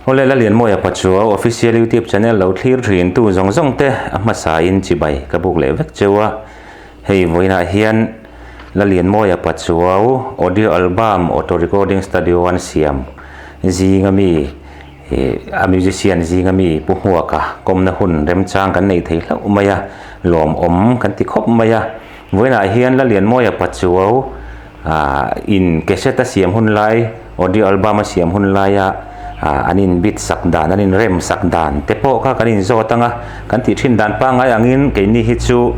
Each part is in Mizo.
Awle Lalianmawia Pachuau Official YouTube Channel lo thlir thin tu zawng zawng te a hmasa in chibai ka buk leh vek cheu a. Hei vawiinah hian Lalianmawia Pachuau Audio Album Auto Recording Studio an siam zinga mi a musician zinga mi Pu Hmuaka kawmna hun remchang kan nei thei hlauh mai a, lawmawm kan ti khawp mai a. Vawiinah hian Lalianmawia Pachuau in cassette a siam hun lai, audio album a siam hun laia an in bit sak dan, an in rem sak dan te pawh kha kan in zawt ang a, kan tih thin dan pangngai angin keini hi chu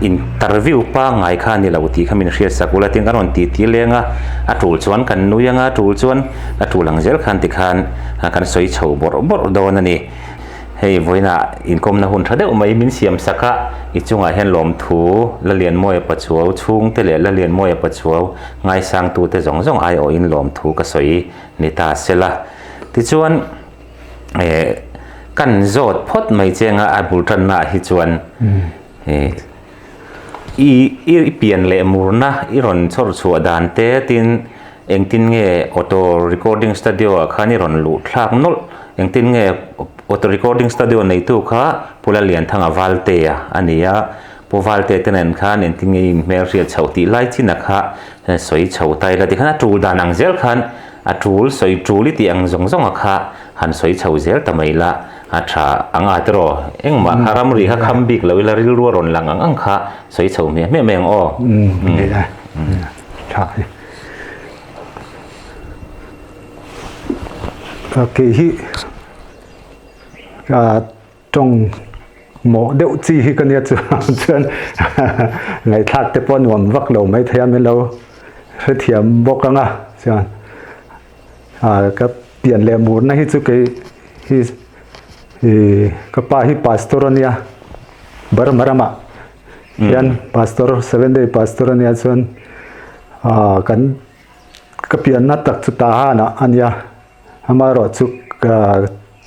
interview pangngai kha a ni lo tih kha min hriat sak ula tin kan rawn titi leng a, a tul chuan kan nui ang a, a tul chuan a tul ang zel khan tikhan kan sawi chho bawrh bawrh dawn a ni. Hei vawiinah inkawmna hun tha deuh mai min siam sak a, i chungah hian lawmthu Lalianmawia Pachuau chhungte leh Lalianmawia Pachuau ngaisangtute zawng zawng aiawhin lawmthu ka sawi ni ta sela. Tichuan eh kan zawt phawt mai che anga a bul tannaah hi chuan eh i i pian leh murna i rawn chawr chhuah dan te tin Engtin nge auto recording studio ah khan i rawn luh thlak nawlh? Engtin nge auto recording studio neitu kha Pu Lalianthanga Valtea a ni a, Pu Valtea te nen khan engtin nge i inhmel hriat chhoh tih lai chin a kha sawi chho ta ila tikhan a tul dan ang zel khan a tul sawi tul i tih ang zawng zawng a kha han sawi chho zel ta mai la a tha ang a tiraw? Engmah kha ramri kha kham bik lo ila rilru a rawn lang ang ang kha sawi chho hmiah hmiah mai ang aw. Tha. Kei hi tawng mawh deuh chi hi ka nia chu chuan ngaihthlak te pawh nuam vak lo mai thei a min lo hrethiam bawk ang a chuan ka pian leh murna hi chu kei hi ka pa hi pastor a nia Burma ramah hian pastor seven day pastor a nia chuan ah kan ka pianna tak chu Tahan ah a nia amaherawh chu ka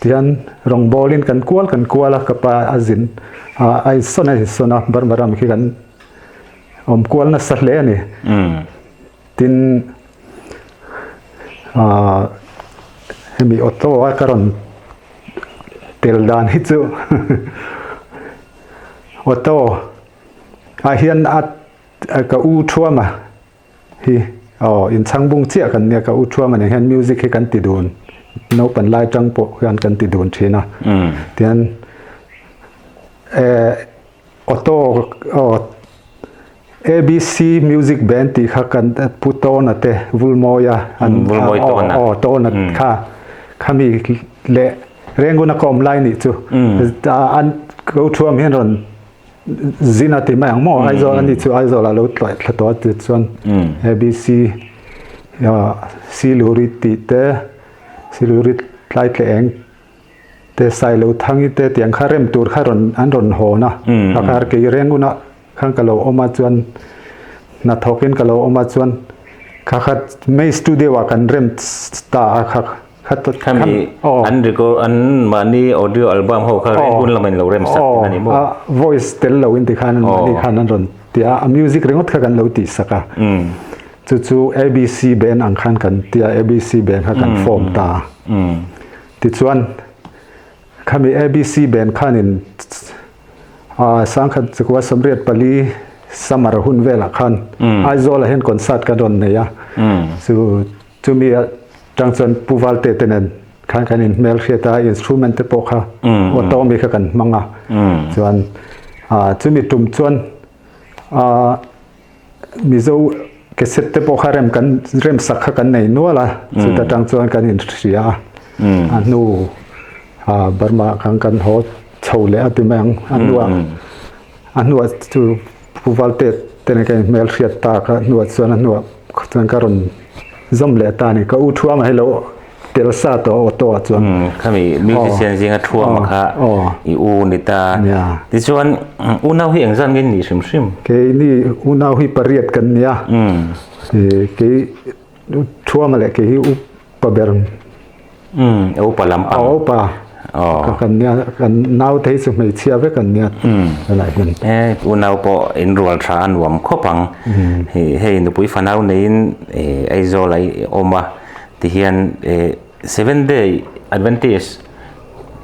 tihian rawngbawl in kan kual kan kual a ka pa a zin ah a insawn a insawn a Burma ram khi kan awm kual nasa hle a ni tin ah hemi auto a ka rawn tel dan hi chu auto ah hian a ka u thuama hi aw inchhang bung chiah kan nia ka u thuama nen hian music hi kan ti dun naupan lai tang pawh hian kan ti dun thin a tian eh auto aw ABC music band tih kha kan pu tawna te Vulmawia an aw tawna kha khami leh Renguna ka awm lai nih chu an ko thuam hian rawn zin a ti mai ang maw Aizawl ani chu Aizawl ah lo tlawih thla tawh a ti chuan ABC Siluri tih te Siluri tlai tle eng te Sailo Thangi te tiang kha rem tur kha rawn an rawn hawn a a kar kei Renguna khan ka lo awm a chuan hnathawk in ka lo awm a chuan kha kha May studio ah kan rem ta a kha. Khami an record an mahni audio album ho kha Rangoon lama in lo rem sak thin a ni maw? A voice tel lo in ti khan an mahni khan an rawn ti a, a music ringawt kha kan lo tih sak a. Chu chu ABC band ang khan kan ti a, ABC band kha kan form ta a. Tichuan khami ABC band khanin Sangkhat chukua 84 summer hun velah khan Aizawl ah hian concert kan rawn nei a. Chu Chumi atang chuan Pu Valte te nen khan kan inhmel hriat a, instrument te pawh kha auto mi kha kan hmang a. Chuan chumi tum chuan Mizo cassette te pawh kha rem kan rem sak kha kan nei nual a, chuta tang chuan kan inhria a. A hnu Burma khan kan haw chho leh a ti mai ang. A hnuah a hnuah chu Pu Valte te nen kan inhmel hriat tak a hnuah chuan a hnuah chuan ka rawn zawm leh ta a ni. Ka u Thuama hi lo tel sa tawh a auto ah chuan. Khami musician zinga Thuama kha i u ni ta. Tichuan unau hi engzat nge ni hrim hrim? Keini unau hi pariat kan ni a. Kei Thuama leh kei hi upa ber. Upa lam pang. Upa. Ka kan nia kan nau te hi chu hmeichhia vek an nia tunah hian. E unau pawh in rual tha a nuam khawp ang. Hei nupui fanau neiin Aizawl a awm a tihian Seven Day Adventist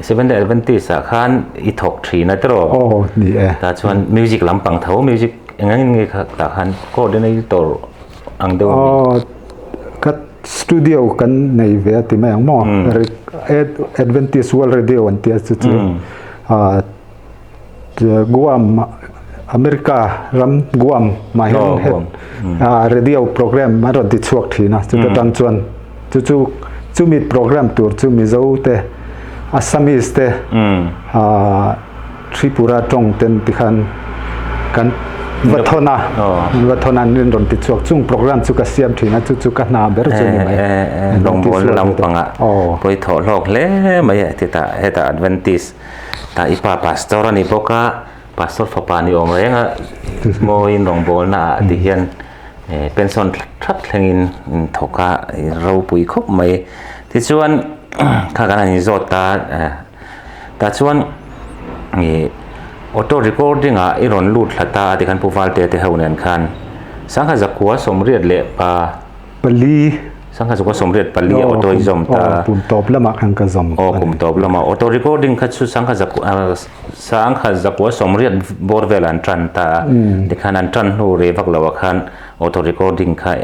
Seventh Day Adventist ah khan i thawk thin a tiraw? Aw ni e. Tah chuan music lampang tho music eng angin nge kha tah khan coordinator ang deuh a mi? Aw ka studio kan nei ve a ti mai ang maw? Adventist World Radio an tia chu chu ah Guam America ram Guam mah hian radio program a rawn ti chhuak thin a chuta tang chuan chu chu chumi program tur chu Mizo te Assamese te Tripura tawng ten tikhan kan va thawn a va thawn a an rawn ti chhuak chung program chu ka siam thin a chu chu ka hna ber chu ni mai rawngbawlna lampangah pawi thawh hlawk hle mai a titah hetah Adventist Tah i pa pastor a ni bawk a, pastor fapa ni awm reng a mawiin rawngbawlna ah ti hian pension that thlengin in thawk a, ropui khawp mai. Tichuan kha kan han inzawt ta, tah chuan ih auto recording ah i rawn lut thla ta a tikhan Pu Valte te ho nen khan sangha zakua sawmriat leh pa. Pali. Sangha chu ka 84 a auto i zawm ta. Aw, kum tawp lamah khan ka zawm. Aw, kum tawp lamah. Auto recording kha chu sangha za sangha zakua 80 bawr velah an tan ta a. Tikhan an tan hnu rei vak loah khan auto recording kha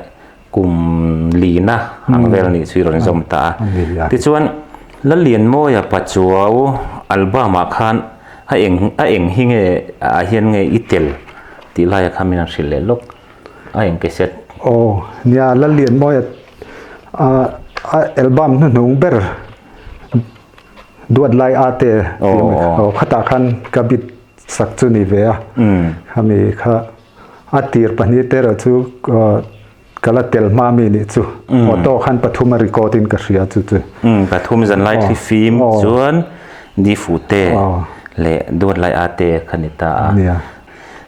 kum lina ang vel nih chu i rawn zawm ta a. Tichuan Lallianmawia Pachuau album ah khan a eng a eng hi nge ah hian nge i tel tih laiah khan min han hrilh leh lawk. A eng cassette. Aw nia Lallianmawia a album hnuhnung ber Duat Lai A te tih mai kha aw khatah khan ka bit sak chu ni ve a khami kha a tir pahnih te erawh chu ka la tel hma mi nih chu auto khan pathum a record in ka hria chu chu. Pathum zan lai thli fim chuan Di Fu te leh Duat Lai A te kha ni ta a.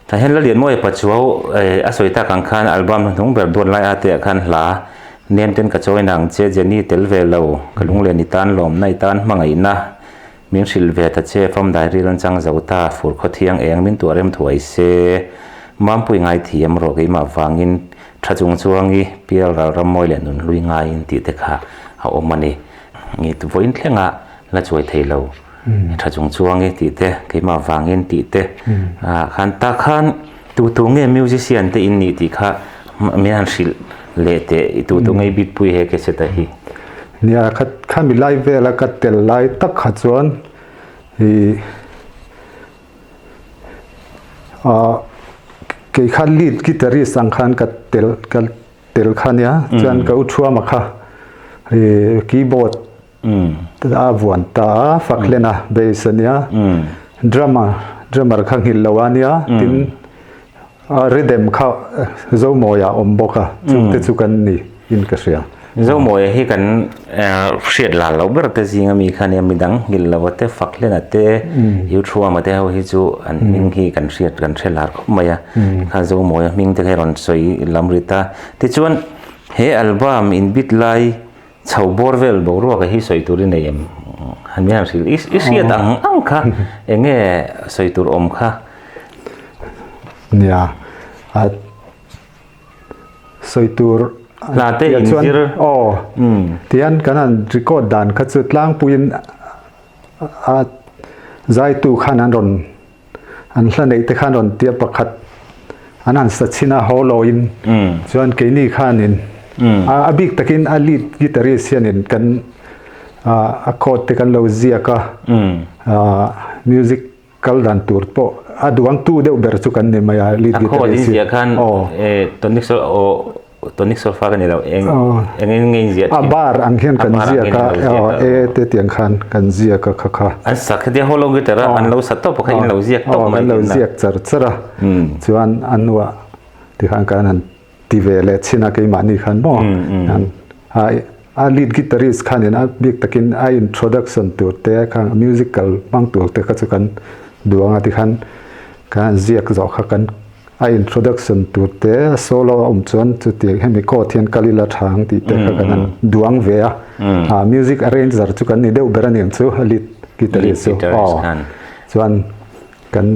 Tah hian Lalianmawia Pachuau a sawi tak ang khan album hnuhnung ber duat lai a te ah khan hla nem ten ka chawi nang che Jenny tel ve lo ka lunglen i tan lawmna i tan hmangaihna min hrilh ve ta che fam diary rawn chang zo ta fur khaw thiang eng min tuah rem thuai se Mampui ngai thiam rawh keimah vangin tha chung chuangi pial ral ram mawi leh nun hlui ngaiin tih te kha a awm a ni. Vawiin thlengah la chuai thei lo. Tha chung chuang i tih te, keimah vangin tih te ah khan tak khan tu tu nge musician te in nih tih kha min han hrilh leh teh i tu tu nge i bit pui he cassette a hi. Nia kha khami lai vela ka tel lai tak kha chuan i ah kei kha lead guitarist ang khan ka tel ka tel kha nia chuan ka u thuama kha i keyboard A vuan ta a, Fakhlena bass a nia, drummer drummer kha nghilh lo a nia, tin rhythm kha Zomawia a awm bawk a, chungte chu kan ni in ka hria. Zomawia hi kan hriat lal loh ber te zing ami kha nia, midang nghilh lo a te, Fakhlena te, Yuthuama te ho hi chu an hming hi kan hriat kan hre lar khawp mai a, kha Zomawia hming te kha i rawn sawi lam ri ta. Tichuan he album inbit lai Chho bawr vel boruak hi sawi tur i nei em? Han mi han hrilh i hriat ang ang kha eng nge sawi tur awm kha? Nia, a sawi tur hla te in zir aw tihian kan han record dan kha chu tlangpuiin a zaitu khan an rawn An hla neih te khan rawn tia pakhat an han sa chhin a haw loin chuan keini khanin a bik takin a lead guitarist hianin kan a chord te kan lo ziak a music kal dan tur pawh a duang tu deuh ber chu kan ni mai a lead guitarist hi. A chord in ziah khan tonic sol Tonic solfa ka ni lo eng eng in nge in ziah thin? A bar ang hian kan ziak a e te tiang khan kan ziak a kha kha. An sak hetia hollow guitar a an lo sa tawp a kha in lo ziak tawp mai kan lo ziak char char a chuan a hnuah tikhan kan han ti ve leh chhin a keimahni khan maw a lead guitarist khanin a bik takin a introduction tur te kha musical hmang tur te kha chu kan duang a tikhan kan han ziak zawh kha kan A introduction tur te a solo a awm chuan chutiang hemi chord hian kal ila tha ang tih te kha kan han duang ve a. Ah music arranger chu kan ni deuh ber a niang chu a lead guitarist chu. Aw chuan kan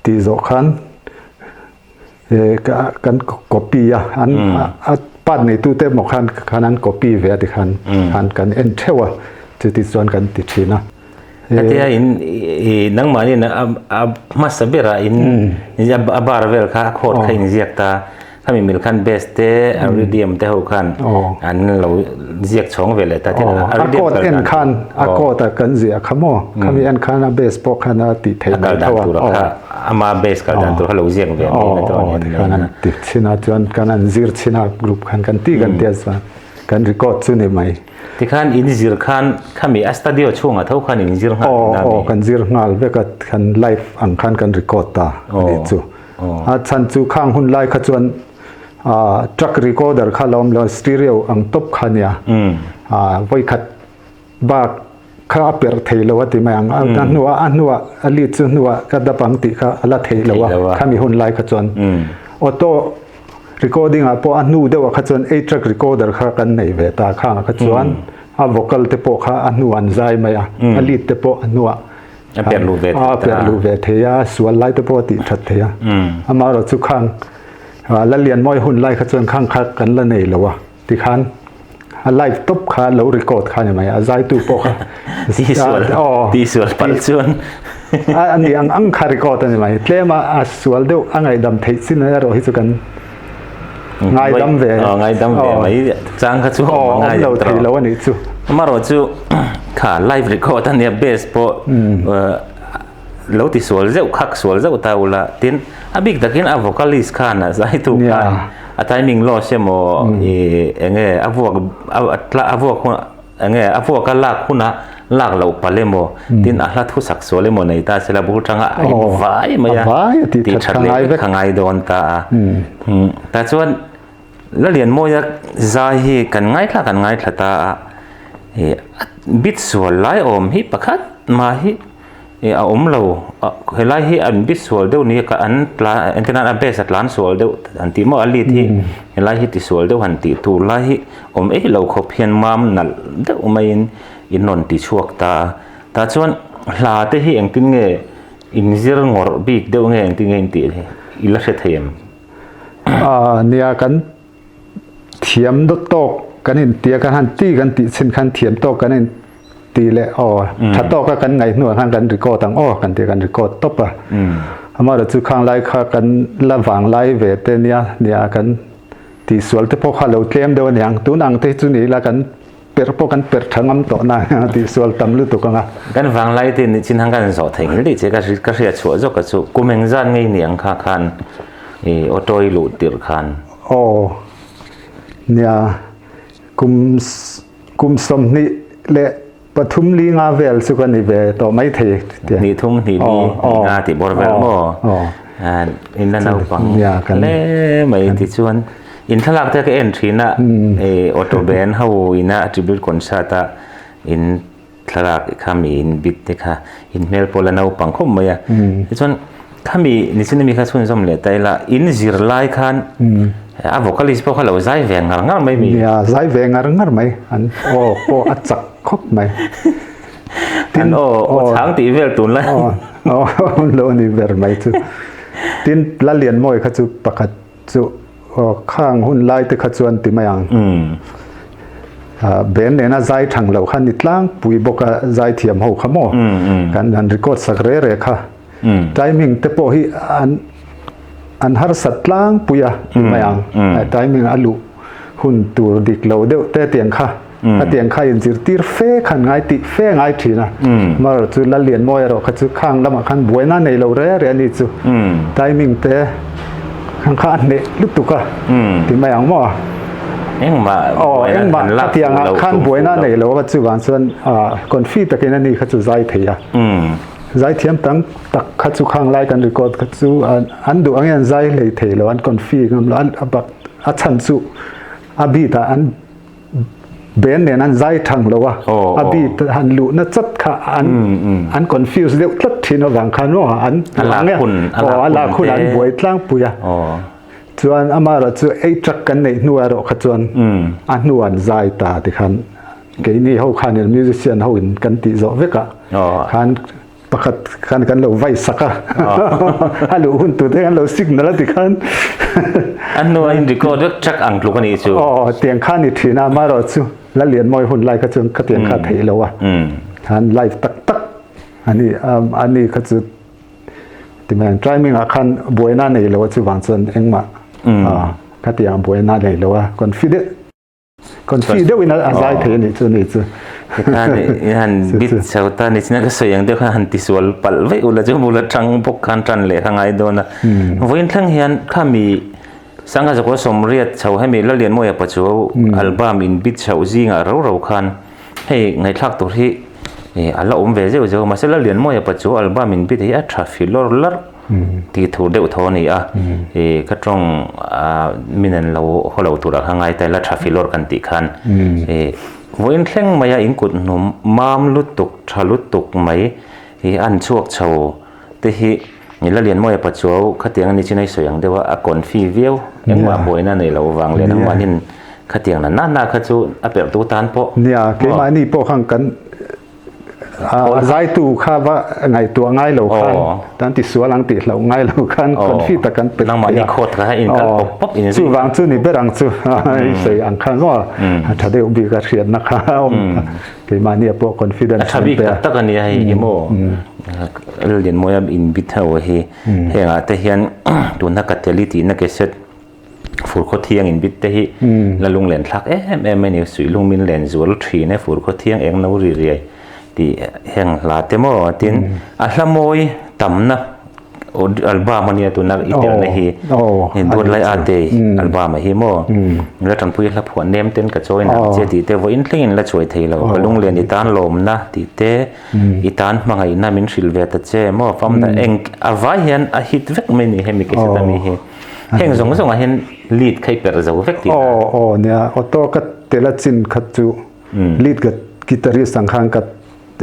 tih zawh khan eh kan copy a an a part neitu te emaw khan khan an copy ve a tikhan khan kan en theuh a. Chuti chuan kan ti thin a. Hetia in i nangmahniin a hmasa berah in a bar vel kha a chord kha in ziak ta. Khami mil khan bass te a rhythm te ho khan an lo ziak chhawng ve leh ta tin a chord en khan a chord a kan ziah kha maw khami en khan a bass pawh khan a tih theih mai tho a ama bass kal dan tur kha lo ziak ve mai na tawh a ni an ti chhin a chuan kan an zir chhin a group khan kan ti kan tia chuan kan record chu ni mai. Tikhan in zir khan khami a studio chhungah tho khan in zir nghal tihna mi? Aw kan zir nghal vek a kan live ang khan kan record ta a nih chu. A chhan chu khang hun lai kha chuan truck recorder kha la awm lo stereo ang tawp kha nia vawi khat bak kha a perh thei lo a ti mai ang a hnuah a hnuah a lead chu hnuah ka dap ang tih kha a la thei lo a khami hun lai kha chuan auto recording ah pawh a hnu deuh ah kha chuan eight track recorder kha kan nei ve ta khang ah kha chuan a vocal te pawh kha a hnuah an zai mai a a lead te pawh a hnuah A perh luh ve thei ta. A perh luh ve thei a, sual lai te pawh a tih that thei a. Amaherawh chu khang Lalianmawi hun lai kha chuan khang kha kan la nei lo a, tikhan a live tawp kha lo record kha ni mai a, zaitu pawh kha tihsual tihsual palh chuan a ni ang ang kha record a ni mai, tlem a a sual deuh a ngaihdam theih chin erawh hi chu kan ngaidam ve ngaidam ve mai chang kha chu awm ngai lo thei lo ani chu amarawh chu kha live record ania bass pawh lo ti sual zeuh khak sual zeuh ta ula tin a bik takin a vocalist khan a zaitu khan a timing loss emaw i enge a vuak a vuak hun Enge a vuak a lak huna lak loh palh emaw tin a hla thusak sual emaw nei ta sela bul tanga a in vai mai a tih that leh vek kha ngai dawn ta a. Tah chuan Lalianmawia zai hi kan ngaithla kan ngaithla ta a, a bit sual lai awm hi pakhat mah hi Ih a awm lo helai hi an bit sual deuh ni ka an tlan entir nan a base a tlan sual deuh han tih maw a lead hi helai hi ti sual deuh han tih tur lai hi awm eih lo khawp hian mam nalh deuh maiin in rawn ti chhuak ta a tah chuan hla te hi engtin nge in zir ngawrh bik deuh nge engtin nge in tih i la hre thei em? Aaa nia kan thiam dawt tawk kan intia kan han ti kan tih chhin khan thiam tawk kan in tih leh aw tha tawka kan ngaih hnuah khan kan record ang aw kan tih kan record tawp a amaherawh chu khang lai kha kan la vang lai ve te nia nia kan tihsual te pawh kha lo tlem deuh aniang tun ang te hi chu ni ila kan perh pawh kan perh tha ngam tawh na tihsual tam lutuk anga. Kan vang lai te nih chin hang kan zawh theih ngil tih che ka ka hriat chhuah zawk a chu kum eng zan ngei ni ang kha khan i auto i luh tirh khan. Aw nia kum Kum 23 li nga vel chu ka ni ve tawh mai thei tia. Hnih thum hnih li hnih nga tih bawr vel maw? In la naupang hle mai ti chuan in thlalak te ka en thin a auto band ho ina a tribute concert a in thlalak kha mi in bit te kha in hmel pawh la naupang khawp mai a. Tichuan khami nichin ami kha chhunzawm leh ta ila in zir lai khan a vocalist pawh kha lo zai ve ngar ngar mai mi. Nia zai ve ngar ngar mai an aw pawh a chak khawp mai. Tin aw aw chhang tih vel tun lai. Aw lo ni ber mai chu. Tin Lalianmawii kha chu pakhat Chu khang hun lai te kha chuan ti mai ang. Band nena zai thang lo kha ni tlangpui bawk a zai thiam ho kha maw? Kan han record sak re re kha. Timing te pawh hi an an harsat tlangpui a ti mai ang. Timing a luh hun tur dik lo deuh te tiang kha. A tiang kha inzirtir fe khan ngai tih fe ngai thin a. Amaherawh chu Lallianmawi erawh kha chu khang lamah khan buaina nei lo re re a ni chu. Timing te khang kha a hneh lutuk a ti mai ang maw? Engmah buaina han lak fuh loh khan buaina nei lo a chuvang chuan confi takin a ni kha chu zai thei a. Zai thiam tam tak kha chu khang lai kan record kha chu an duh angin an zai hlei thei lo an confi ngam lo a chhan chu a beat ah an Band nen an zai thang lo a, a beat han luhna chat kha an an confuse deuh tlat thin avang khan maw an aw a lak hun an buai tlangpui a. Chuan amaherawh chu ei truck kan neih hnu erawh kha chuan a hnu an zai ta tikhan keini ho khanin musician ho in kan tih zawh vek a khan Pakhat khan kan lo vai sak a, a luh hun tur te kan lo signal a ti khan. A hnuah in record vek track ang tluk a nih chu. Aw, tiang khan ni thin a, amaherawh chu. Lallianmawi hun lai kha chuan khatiang kha a theih lo a, khan live tak tak a ni a ni kha chu timai ang timing ah khan buaina nei lo a chuvang chuan engmah khatiang buaina nei lo a confident confi deuhin a zai thei a nih chu ni chu. Tikhan i han bit chho ta ni china ka sawi ang deuh khan han tisual palh veih ula chu bula tang bawk khan tan leh kha ngai dawn a. Vawiin thleng hian khami Sangha zakua sawmriat chho hemi Lalianmawia Pachuau album in bit chhoh zingah ro ro khan hei ngaihthlak tur hi a la awm ve zeuh zeuh a mahse Lalianmawia Pachuau album in bit hi a tha filawr larh tih thu deuh tho a ni a ka tawng min an lo haw lo turah kha ngai ta ila tha filawr kan tih khan vawiin thleng maia in kut hnum mam lutuk tha lutuk mai hi an chhuak chho te hi Lalianmawia Pachuau khatiang a ni chin a i sawi ang deuh a, a confi viau engmah buaina nei loh vang leh nangmahnin khatiang na na kha chu a perh tu tan pawh. Nia, keimahni pawh khan kan a zaitu kha va ngaihtuah ngai lo khan kan ti sual ang tih hlauh ngai lo khan confi tak kan pe thei a. Nangmahni khawt kha in kal pawp pawp in zui. Chuvang chu ni ber ang chu i sawi ang khan maw a tha deuh bik a hriatna kha a awm. Keimahni pawh confidence A tha bik tak tak a nia hei hi maw Lallianmawia in bit ho hi hengah te hian tuna ka teli tihna cassette fur khaw thiang in bit te hi la lunglen thlak em em a ni suih lung min len zual thin e fur khaw thiang eng no ri riai tih heng hla te maw tin a hla mawi tamna Album a nia tuna i telna hi duat lai a te album a hi maw la tanpui hla phuah nem ten ka chawi nang che tih te vawiin thlengin la chuai thei lo ka lunglen i tan lawmna tih te i tan hmangaihna min hrilh ve ta che maw fam da eng a vai hian a hit vek mai ni hemi cassette ami hi heng zawng zawng ah hian lead kha i perh zo vek tih aw aw nia auto ka tel a chin kha chu lead ka guitarist ang khan ka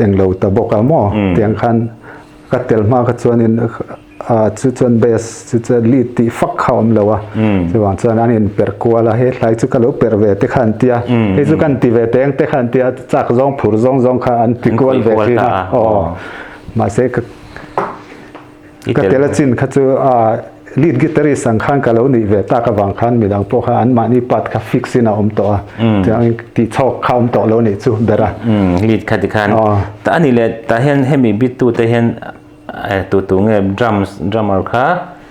englo ta bawk a maw tiang khan Ka tel hma kha chuanin chu chuan bass chu chuan lead tih fak kha a awm lo a, chuvang chuan an in perh kual a, he hlai chu ka lo perh ve te kha an ti a, hei chu kan ti ve teng te kha an ti a, chak zawng phur zawng zawng kha an ti kual ve thin a, aw mahse ka ka tel a chin kha chu a lead guitarist ang khan ka lo nih ve tak avang khan midang pawh kha anmahni part kha fix in a awm tawh a, chuangin tih chhawk kha a awm tawh lo nih chu ber a. Lead kha tikhan ta a ni leh tah hian hemi bit tu te hian tu tu nge drums drummer kha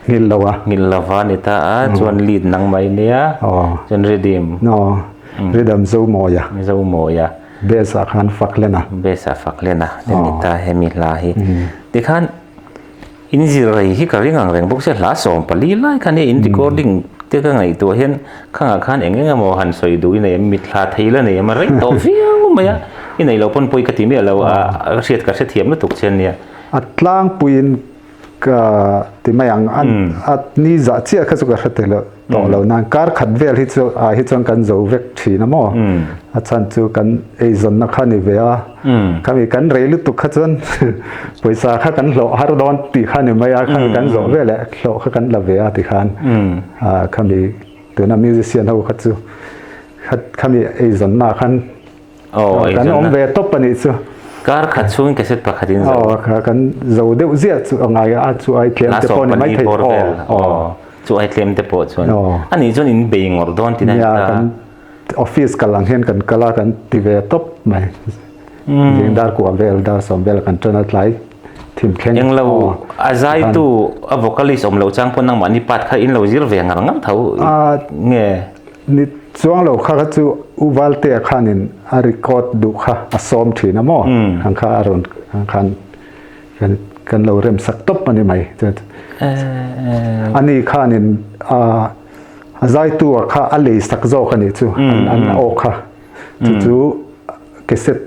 Nghilh lo a. Nghilh lo va ni ta a chuan lead nang mai nia chuan rhythm. Aw rhythm Zomawia. Zomawia. Bass ah khan Faklena. Bass ah Faklena te ni ta hemi hla hi tikhan. In zir rei hi ka ring ang reng bawk sia, hla 14 lai khan hei in recording te ka ngaihtuah hian khangah khan eng eng emaw han sawi duh i nei em, mitthla thei la nei em a rei tawh viau mai a, i neih loh pawn pawi ka ti miah lo a, ka hriat ka hrethiam lutuk che ania. A tlangpuiin ka ti mai ang, a ni zah chiah kha chu ka hre thei lo. Tawh lo nan kar khat vel hi chu ah hi chuan kan zo vek thin a maw? A chhan chu kan eizawnna kha ni ve a, khami kan rei lutuk kha chuan pawisa kha kan hlawh har dawn tih kha ni mai a, khami kan zawh ve leh hlawh kha kan la ve a ti khan khami tuna musician ho kha chu khami eizawnna khan Kan awm ve tawp a nih chu. Kar khat chhungin cassette pakhat in zo. Aw, kan zo deuh ziah chu a ngai a, chu ai tlem te pawh ni mai thei. Aw, chu ai tlem te pawh chuan. A nih chuan in bei ngawrh dawn tih na ni ta. Kan office kal ang hian kan kal a, kan ti ve tawp mai. Zing dar kua vel, dar sawm vel kan tan a tlai thim thleng. Englo a zaitu a vocalist awm loh chang pawh nangmahni part kha in lo zir ve ngar ngar tho nge? Ni chuang lo kha kha chu U Valtea khanin a record duh kha a sawm thin a maw? Ang kha a rawn ang khan kan kan lo rem sak tawp a ni mai. Ani khanin a a zaitu a kha a lei sak zawk a nih chu an an aw kha chu chu cassette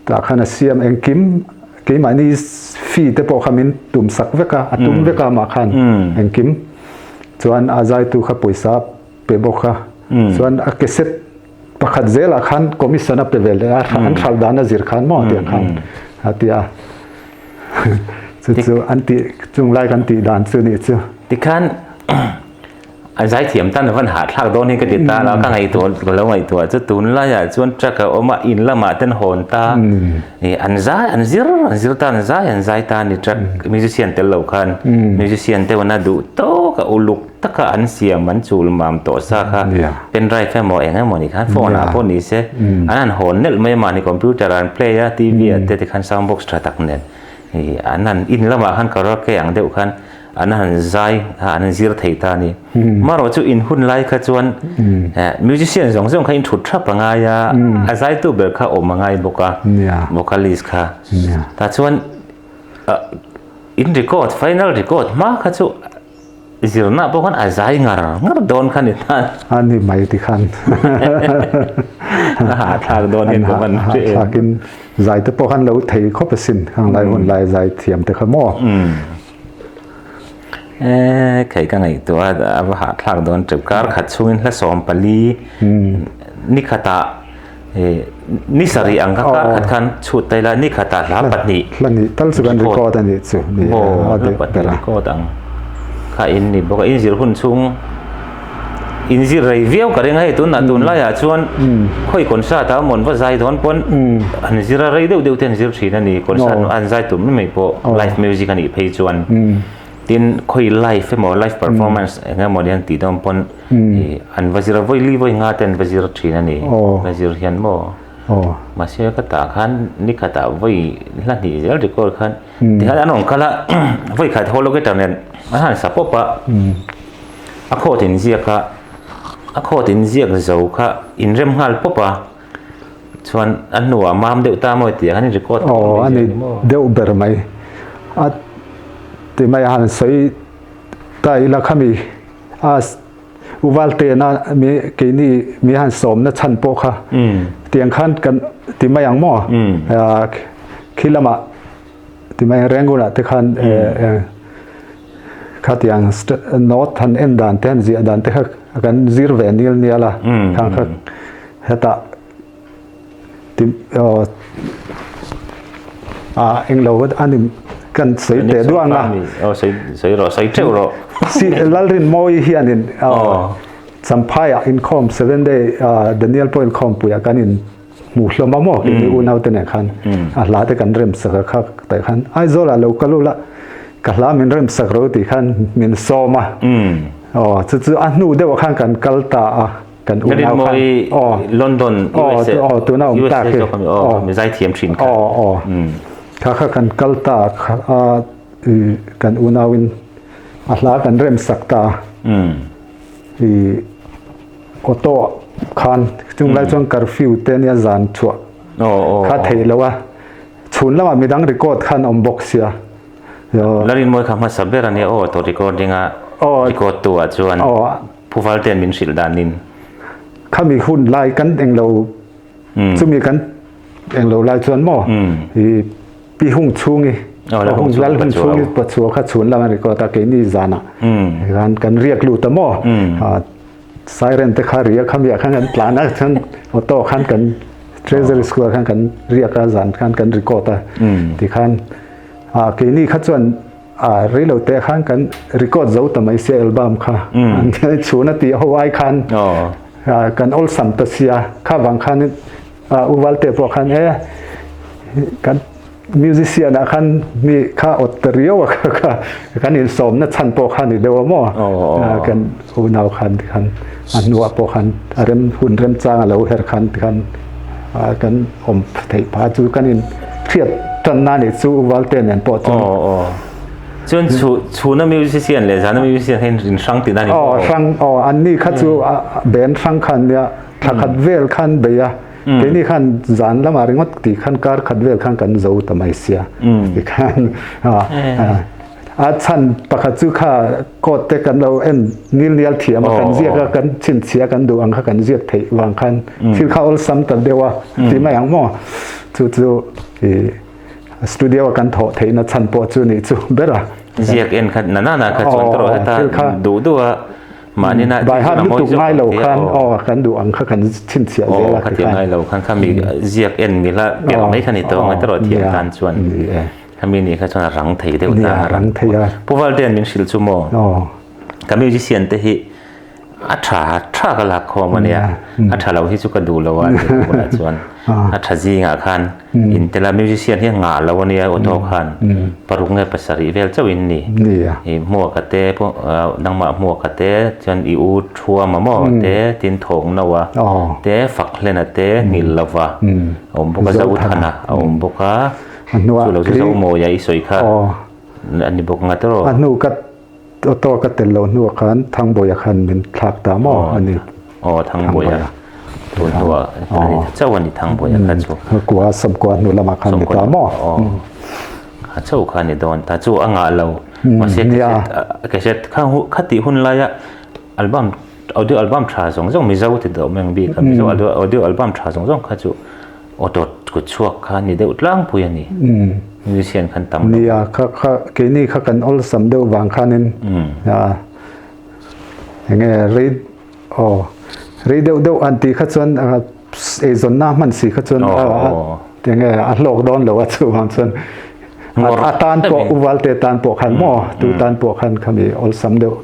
tah khan a siam engkim keimahni fee te pawh kha min tum sak vek a a tum vek a amah khan engkim chuan a zaitu kha pawisa pe bawk a, chuan a cassette pakhat zelah khan commission a pe ve leh a, an hralh dan a zir khan maw tiang khan a ti a, chu chu an tih chung lai kan tih dan chu nih chu. Tikhan a zaithiam tan a van hahthlak dawn hi ka ti ta la, ka ngaihtuah ka lo ngaihtuah chu tunlaiah chuan truck a awm a, in lamah ten hawn ta, an zai an zir an zir ta an zai an zai ta a ni truck musician tel lo khan musician te wana duh tawk. tawka uluk taka an siam an chul mam tawh sa kha pen drive emaw eng emaw ni khan phone ah pawh ni se an han hawn nelh mai a mahni computer ah an play a TV ah te tikhan sound box tha tak nen ih an han in lamah khan karaoke ang deuh khan an han zai a an zir thei ta a ni. Marawh chu in hun lai kha chuan musician zawng zawng kha in thut thap a ngai a, a zaitu ber kha awm a ngai bawk a, vocalist kha. Tah chuan in record, final record hma kha chu zirna pawh khan a zai ngar ngar dawn kha ni ta. A ni mai ti khan. A hahthlak dawn in ka van hre em. Hahthlakin zai te pawh khan lo thei khawp asin, khang lai hun lai zai thiam te kha maw. E kei ka ngaihtuah a a va hahthlak dawn teuh kar khat chhungin hla 14 ni khatah e ni sarih ang kha kar khat khan chhut ta ila ni khatah hla pahnih hla nih tal chu kan record a nih chu ni aw hla pahnih record ang kha in ni bawk a in zir hun chhung in zir rei viau ka ring a hei tunah tunlaiah chuan khawi concert ah mawn va zai dawn pawn an zir a rei deuh deuh te an zir thin a ni concert an zai tum mai mai pawh live music a nih phei chuan tin khawi live emaw live performance eng emaw ni an tih dawn pawn an va zir a vawi li vawi nga te an va zir thin a ni va zir hian maw mahse ka tah khan ni khatah vawi hla hnih zel record khan Tikhan an rawn kal a, vawi khat hall guitar nen an han sa pawp a, a khawt in ziak a, a khawt in ziak zo kha in rem nghal pawp a, chuan a hnuah mam deuh ta maw tih ah khan in record ta Aw a ni deuh ber mai a ti mai a han sawi ta ila khami a Uvaltena mi keini mi han sawmna chhan pawh kha tiang khan kan ti mai ang maw khi lamah ti mai ang Rangoon-ah te khan kha tiang note han en dan te han ziah dan te kha kan zir ve nil nial a khang kha hetah Ti aw ah englo a ni kan sawi teh duah ang a. Aw sawi sawi rawh sawi teuh rawh. Si Lalrinmawii hianin aw Champhai ah inkhawm seven day Daniel pawh inkhawmpui ah kan in hmuh hlawm a maw keini unau te nen khan a hla te kan rem sak a kha tah khan Aizawl ah lo kal ula ka hla min rem sak ro tih khan min sawm a aw chu chu a hnu deuh ah khan kan kal ta a. Kan unau khan aw London USA aw tuna awm tak hi aw mi zai thiam thin kha aw aw kha kha kan kal ta a kan unau in a hla kan rem sak ta i auto khan chung lai chuan curfew te nia zan chhuah kha thei lo a chhun lamah midang record khan awm bawk sia Larinmawi kha hmasa ber ania aw auto recording a record tu ah chuan Phuval ten min hrilh danin. Khami hun lai kan englo chumi kan englo lai chuan maw i pi hung chhungi hung lal hung chhungi pachua kha chhun lam a record a keini zanah khan kan riak lut a maw siren te kha ria khami ah khan kan tlan a chuan auto khan kan treasury square khan kan riak a zan khan kan record a tikhan keini kha chuan A rei lo teh khan kan record zo ta mai sia album kha. Chhun a tih ho ai khan kan awlsam ta sia. Kha vang khan Uval te pawh khan e kan musician ah khan mi kha awt ta riau a kha kha kan insawmna chhan pawh kha ni deuh a maw. Kan unau khan tikhan a hnuah pawh khan a rem hun remchang a lo her khan tikhan kan awm theih phah chu kan in hriat tanna nih chu Valte nen pawh chuan. Aw aw. Chuan chhu chhuna musician leh zana musician kha in hrang tihna ni maw? Aw hrang aw anni kha chu band hrang khan nia thla khat vel khan bei a keini khan zan lamah ringawt tih khan kar khat vel khan kan zo ta mai sia tikhan A chhan pakhat chu kha court te kan lo en nil nial thiam a, kan ziak a, kan chhinchhia kan duh ang kha kan ziak theih vang khan thil kha awlsam ta deuh a ti mai ang maw? Chu chu i studio a kan thawh theihna chhan pawh chu nih chu ber a. Ziak en kha na na na kha chuan ka rawh heta duh duh a mahni na By heart lutuk ngai lo khan aw kan duh ang kha kan chhinchhiah zel a. Aw khatiang ngai lo khan kha mi ziak en mila piah mai kha ni tawh ang a erawh thiam tan chuan. Hemi nih kha chuan a rang thei deuh ta. A rang thei a. Pu Valdean min hrilh chu maw? Ka musician te hi A tha tha ka lak khawm a nia. A tha lo hi chu ka duh lo a ni tunah chuan. A tha zingah khan in tel a, musician hi a ngah lo a nia auto khan paruk nge pasarih vel chauh in ni. I hmuaka te pawh nangmah hmuaka te chuan i u thuama maw te tin thawng no a te fak hlena te nghilh lova a awm bawk a, Zothana a awm bawk a, chu lo chu Zomawia i sawi kha a ni bawk ngat erawh. A hnu ka Auto ka tel loh hnuah khan Thangbawiha khan min thlak ta maw a ni. Aw Thangbawiha tun hnuah a ni chauh a ni Thangbawiha kha chu. Kua sawmkua hnu lamah khan ni ta maw. Aw kha chauh kha ni dawn ta chu a ngah lo. Mahse cassette kha khatih hun laia album audio album tha zawng zawng Mizo ti deuh meng bik a Mizo audio album tha zawng zawng kha chu Auto kut chhuak kha ni deuh tlangpui a ni. Musician khan tam lo. Nia, kha kha keini kha kan awlsam deuh vang khanin enge rei aw rei deuh deuh an tih kha chuan eizawnna hman si kha chuan enge a hlawk dawn lo a chuvang chuan a tan pawh uvalte tan pawh khan maw tu tan pawh khan khami awlsam deuh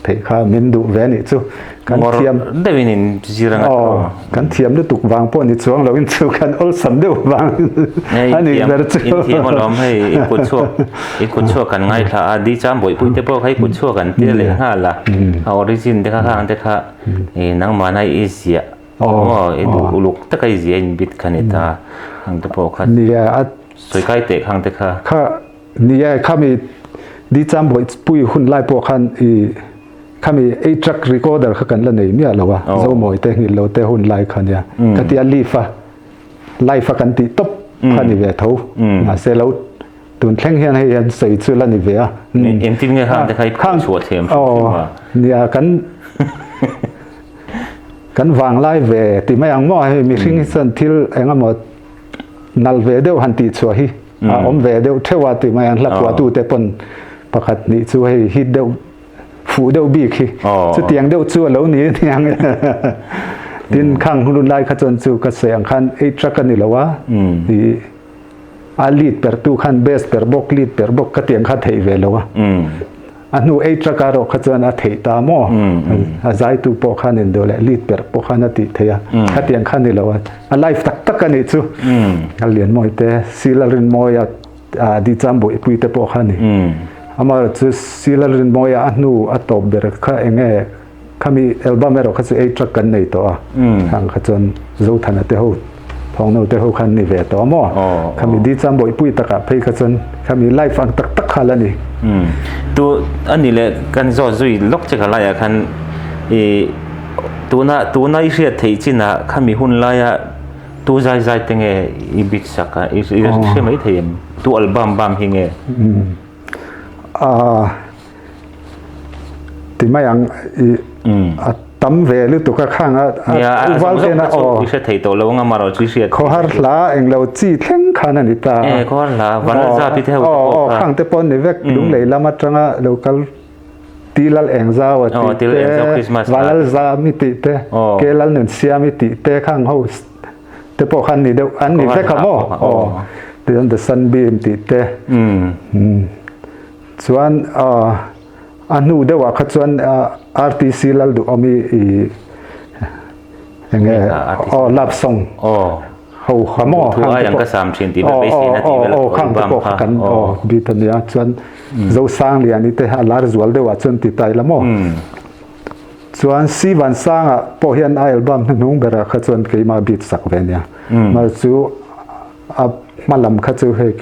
Theih kha min duh ve anih chu. Kan thiam deuhin in zir anga aw kan thiam lutuk vang pawh ni chuang lo in chu kan awlsam deuh vang ani ber chu. In thiam alawm hei i kut chhuak i kut chhuak kan ngaithla a di cham bawihpui te pawh kha i kut chhuak an tir leh nghal a a origin te kha khang te kha i nangmahna i ziah aw i duh uluk taka i ziah in bit kha ni ta khang te pawh kha nia a sawi kai teh khang te kha kha Nia khami di cham bawih pui hun lai pawh khan i khami ei track recorder kha kan la nei miah lo a Zomawi te nghilh lo te hun lai kha nia ka tia live a live a kan tih tawp kha ni ve tho mahse lo tun thleng hian hei hian sawi chu la ni ve a engtin nge khang te kha i phuah chhuah thiam hrim hrim a nia kan kan vang lai ve ti mai ang maw hei mihring hi chuan thil engemaw nal ve deuh han tih chhuah hi a awm ve deuh theuh a tih mai an hla phuahtu te pawn pakhat nih chu hei hit deuh fuh deuh bik hi chutiang deuh chu a lo ni aniang tin khang hun lai kha chuan chu ka sawi ang khan ei truck a ni lo a i a lead per tu khan bass per bawk lead per bawk ka tiang kha theih ve lo a A hnu ei truck a rawh kha chuan a theih ta maw? A zaitu pawh khan in duh leh lead perh pawh khan a tih theih a. Khatiang kha ni lo a. A live tak tak a nih chu. A Lianmawi te, Silarinmawia Dicham Bawihpui te pawh kha a ni. Amaherawhchu Silarinmawia a hnu a tawp ber kha eng nge Khami album erawh kha chu ei truck kan nei tawh a, khang kha chuan Zothana te ho, Thawngno te ho khan ni ve tawh a maw? Khami di chuan bawihpui takah phei kha chuan khami live ang tak tak kha la ni. Tu a ni leh kan zawt zui lawk che ka laiah khan i tuna tuna i hriat theih chinah khami hun laia tu zai zai te nge i bit sak a i hre mai thei em? Tu album bam hi nge? Aa. Ti mai ang i a tam ve lutuk a khang a a val te na aw i hre thei tawh lo anga marawh chu i hriat khawhar hla eng lo chi thleng khan a ni ta e khawhar hla vanlalza pi te ho te pawh kha khang te pawh ni vek lunglei lam atanga lo kal tilal eng zau a tih te vanlalza mi tih te kelal nun siam i tih te khang ho te pawh khan ni deuh an ni vek a maw aw tichuan the sunbeam tih te Chuan a hnu deuhah kha chuan RTC Lalduhawmi i enge aw love song ho kha maw thu ai ang ka sam thin tih vel beiseina tih vel aw khang te pawh kha kan aw bit a nia chuan Zosangliani te a lar zual deuhah chuan ti ta ila maw chuan Sivansanga pawh hian a album hnuhnung berah kha chuan keimah bit sak ve nia mar chu a hma lam kha chu hei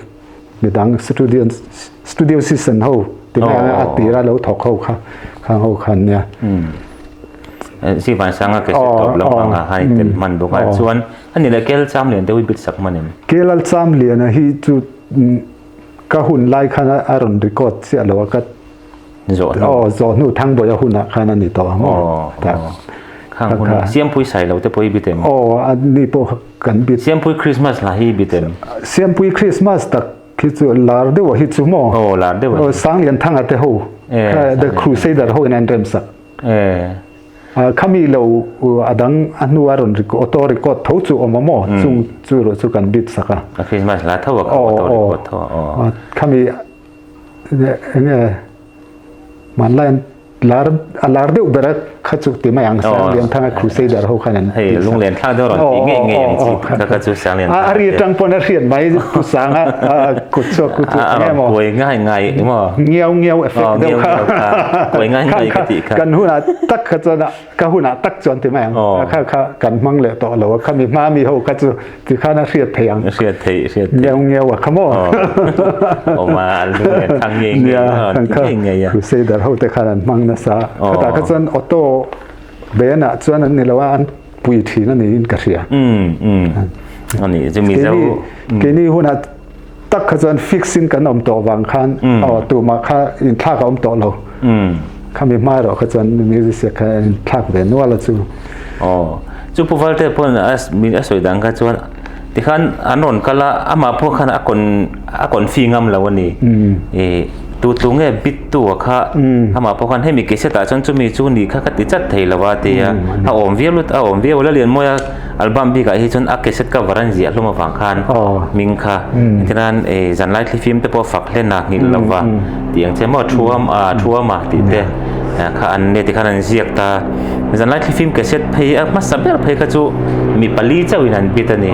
Midang studio studio season ho ti mai a tira lo thawk ho kha khang ho khan nia. Si van sanga ke se top lam anga hai tel man bawk a chuan ani le kel cham lian deuh bit sak man em. Kelal cham lian a hi chu ka hun lai khan a rawn record chiah lo a ka Zawh hnu. Aw, zawh hnu Thangbawi a hunah khan a ni tawh ang aw. Tak. Khang hun Siampui sai lo te pawh i bit em? Aw, a ni pawh kha kan bit. Siampui Christmas hla hi i bit em? Siampui Christmas tak hi chu lar deuh a hi chu maw? Aw, lar deuh a hi. Aw, Sanglianthanga te ho, The Crusader ho in an remsak. Khami lo a dang a hnu a rawn auto record tho chu awm a maw? Chung chu erawh chu kan bit sak a. A Christmas hla tho a kha auto record tho a. Aw, khami Enge hmanlai an lar a lar deuh ber a kha chu ti mai ang Sanglianthanga Crusader ho khan an Hei lunglen thlak deuh rawn ti ngei ngei ang chi kha kha chu Sanglianthanga a ri atang pawn a hriat mai Pu Sanga kut chhuak khu chu enge maw kuai ngai ngai emaw ngiau ngiau effect deuh kha kuai ngai ngai ka tih kha kan hunah tak kha chuan ka hunah tak chuan ti mai ang kha kha kan hmang leh tawh lo a khami hma mi ho kha chu ti khan a hriat theih ang hriat theih hriat theih ngeu ngeu a kha maw awma an lung en thang ngei ngei ngei ngei a crusader ho te khan an hmang nasa khata kha chuan auto ben ah chuan an ni lo a an pui thin ani in ka hria ani chu mi zo keini hunah tak kha chuan fix in kan awm tawh vang khan aw tumah kha inthlak a awm tawh lo khami hma erawh kha chuan musician kha inthlak ve nual a chu aw chu pu valte pawn a min a sawi dang kha chuan tikhan an rawn kal a amah pawh khan a kawn a kawn fi ngam lo a ni e tu tu nge bit tu a kha amah pawh khan hemi cassette ah chuan chumi chu ni kha ka ti chat thei lo a tia a awm viau lut a awm viau a la lian mawi a Album bikah hi chuan a cassette cover an ziah hlawm avang khan hming kha engtinan zanlai thlifim te pawh fak hlen a nghilh lova tih ang che maw thuam a thuam a tih te kha an nia tikhan an ziak ta zanlai thlifim cassette phei a hmasa ber phei kha chu mi pali chauhin an bit a ni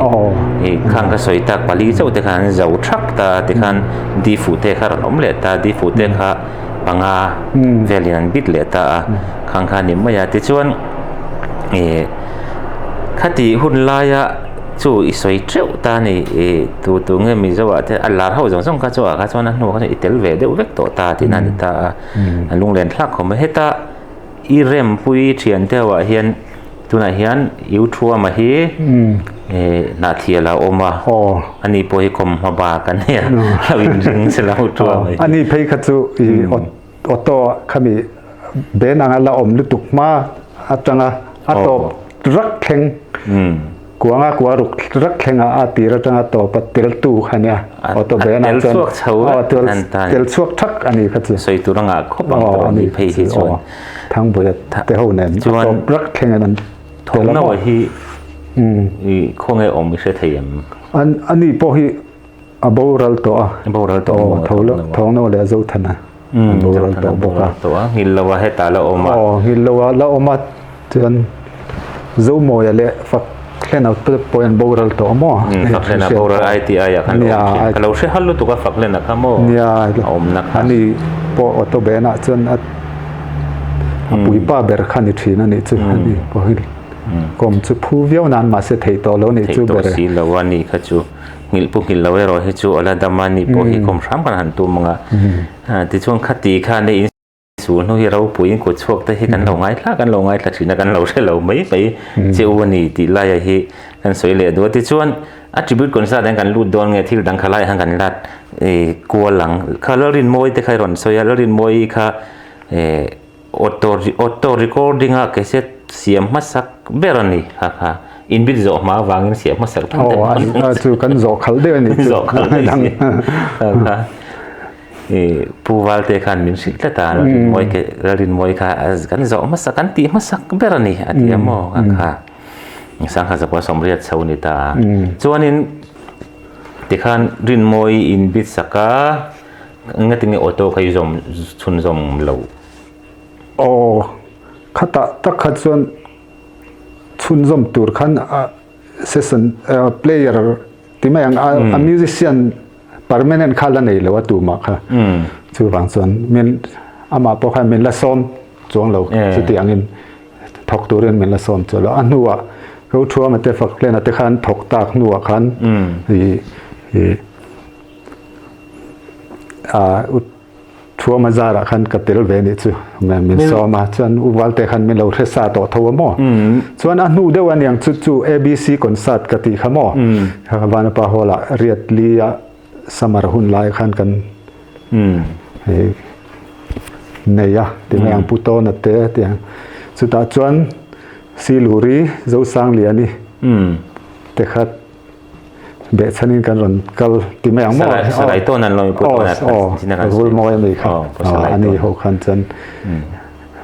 khang ka sawi tak pali chauh te khan an zo thak ta tikhan di fuh te kha rawn awm leh ta di fuh te kha panga velin an bit leh ta a khang kha a ni mai a tichuan ih khati hun laia chu i sawi teuh ta a ni ih tu tu nge Mizo ah te a lar ho zawng zawng kha chu ah kha chuan a hnuah kha chuan i tel ve deuh vek tawh ta tihna a ni ta a a lunglen thlak khawp mai heta i rempui thian te ho ah hian tunah hian U Thuama hi ih Hnahthial a awm a ani pawh hi kawm hma bak a nia lo inring se lo U Thuama hi. Ani phei kha chu ih auto khami ben anga la awm lutuk hma atanga a tawp rak thleng kuanga kua ruk rak thlenga a tir atanga tawp a tel tu kha nia auto ben ah chuan tel chhuak thak ani kha chu sawi tur anga khawp ang tawh ani phei hi chuan Thangbuia te ho nen a tawp rak thleng an tel a maw hi i khawnge awm i hre thei em an ani pawh hi A boral tawh a. A boral tawh maw? Aw, Thawngno leh Zothana an boral tawh bawk a. Tawh a, Nghilloa hetah la awm a. Aw, Nghilloa la awm a, chuan Zomawia leh Fakhlena pawh an boral tawh maw? Fakhlena boral ITI ah khan la awm thin. Ka lo hre hal lutuk a Fakhlena kha maw? Nia, a awmna kha. Ani pawh auto banah chuan a puipa ber kha ni thin a nih chu. Ani pawh hi kawm chu phu viau nan mahse theih tawh lo a nih chu ber e. Theih tawh si lo a nih kha chu. Nghilh pu nghilh lo erawh hi chu a la dam a, ni pawh hi kawm hram kan han tum ang a. Tichuan khati khan hei insul hnu hi ropuiin kut chhuak te hi kan lo ngaithla kan lo ngaithla thin a, kan lo hre lo mai mai che u a ni tih laia hi kan sawi leh duh a. Tichuan a tribute concert ah hian kan lut dawn nge thil dang kha laiah hian kan la kual ang. Kha Lalrinmawii te kha i rawn sawi a, Lalrinmawii kha Auto auto recording a cassette siam hmasak ber a ni kha kha inbit zawh hma avangin siam hmasak tak deuh a chu kan zawh khalh deuh a ni zawh khalh deuh si kha kha i pu valte khan min hrilh tlat a Lalrinmawi ke Lalrinmawi kha kan zawh hmasak kan tih hmasak ber a ni a ti a maw kha kha sangha zakua sawmriat chho a ni ta a chuanin tikhan Rinmawi inbit sak a Engati nge auto kha i zawm chhunzawm lo? Aw, khatah tak kha chuan chhunzawm tur khan a session player ti mai ang a musician permanent kha la nei lo a tumah kha. Chuvang chuan min amah pawh khan min la sawm chuang lo chuti angin thawk turin min la sawm chuang lo. A hnuah Rothuama te Fakhlena te khan thawk tak hnuah khan i i Thuama zarah khan ka tel ve nih chu min sawm a chuan u Valte khan min lo hre sa tawh tho a maw chuan a hnu deuh aniang chu chu ABC concert ka tih kha maw Vanapa Hall ah riat li a summer hun lai khan kan nei a ti mai ang Pu Tawna te tiang chutah chuan Siluri Zosangliani te kha Behchhanin kan rawn kal ti mai ang maw? Salai tawn an lo pu tawn a chin a kan rul mawi ani kha ani ho khan chuan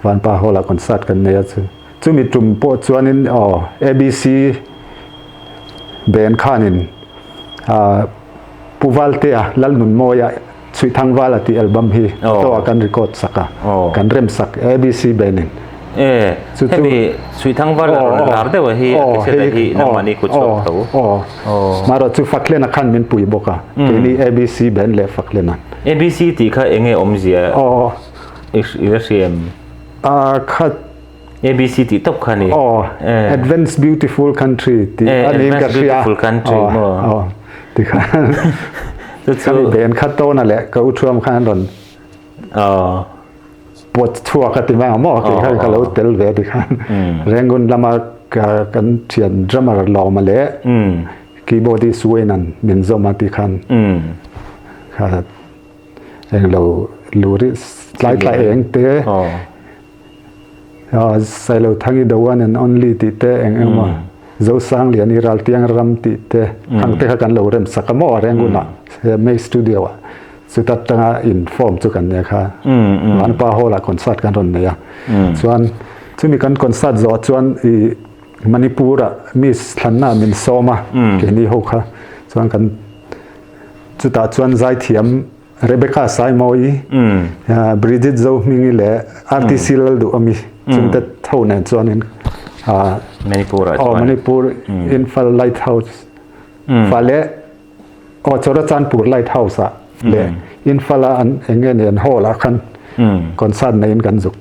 Vanpa Hall ah concert kan nei a chu chumi tum pawh chuanin aw ABC band khanin Pu Valtea Lalnunmawia Chhuihthangvala tih album hi to ah kan record sak a kan rem sak ABC band in. E, Chu chu hemi Suithangval a rawn lar deuh a hi a cassette a hi nangmahni kut chhuak tho. Aw, marawh chu Faklena khan min pui bawk a, keini ABC band leh Faklena. ABC tih kha enge awmzia i la hria em? A kha ABC tih tawp kha ni. Aw, Advance Beautiful Country tih a niin ka hria. Advance Beautiful Country maw? Aw, ti khan. Chu chu. Khami band kha tawna leh ka u thuam khan an rawn Aw. pawt chhuak a ti mai ang maw kei khan ka lo tel ve ti khan Rangoon lama ka kan thian drummer Lawma leh keyboardist Wayne an min zawm a ti khan kha englo luri tlai tlai eng te Sailo Thangi the one and only tih te eng eng maw Zosanglian i Raltiang ram tih te khang te kha kan lo rem sak a maw Rangoon ah May studio ah chuta tanga in form chu kan nia kha Vanpa Hall ah concert kan rawn nei a chuan chumi kan concert zawh chuan i Manipur ah Miss thlanna ah min sawm a keini ho kha chuan kan chutah chuan zaithiam Rebecca Saimawi, Bridget Zohmingi leh RTC Lalduhawmi chungte tho nen chuanin Manipur ah chuan Manipur Imphal Lighthouse fa leh aw Churachandpur Lighthouse ah leh Imphal a an eng nge ni an hall ah khan concert neiin kan zuk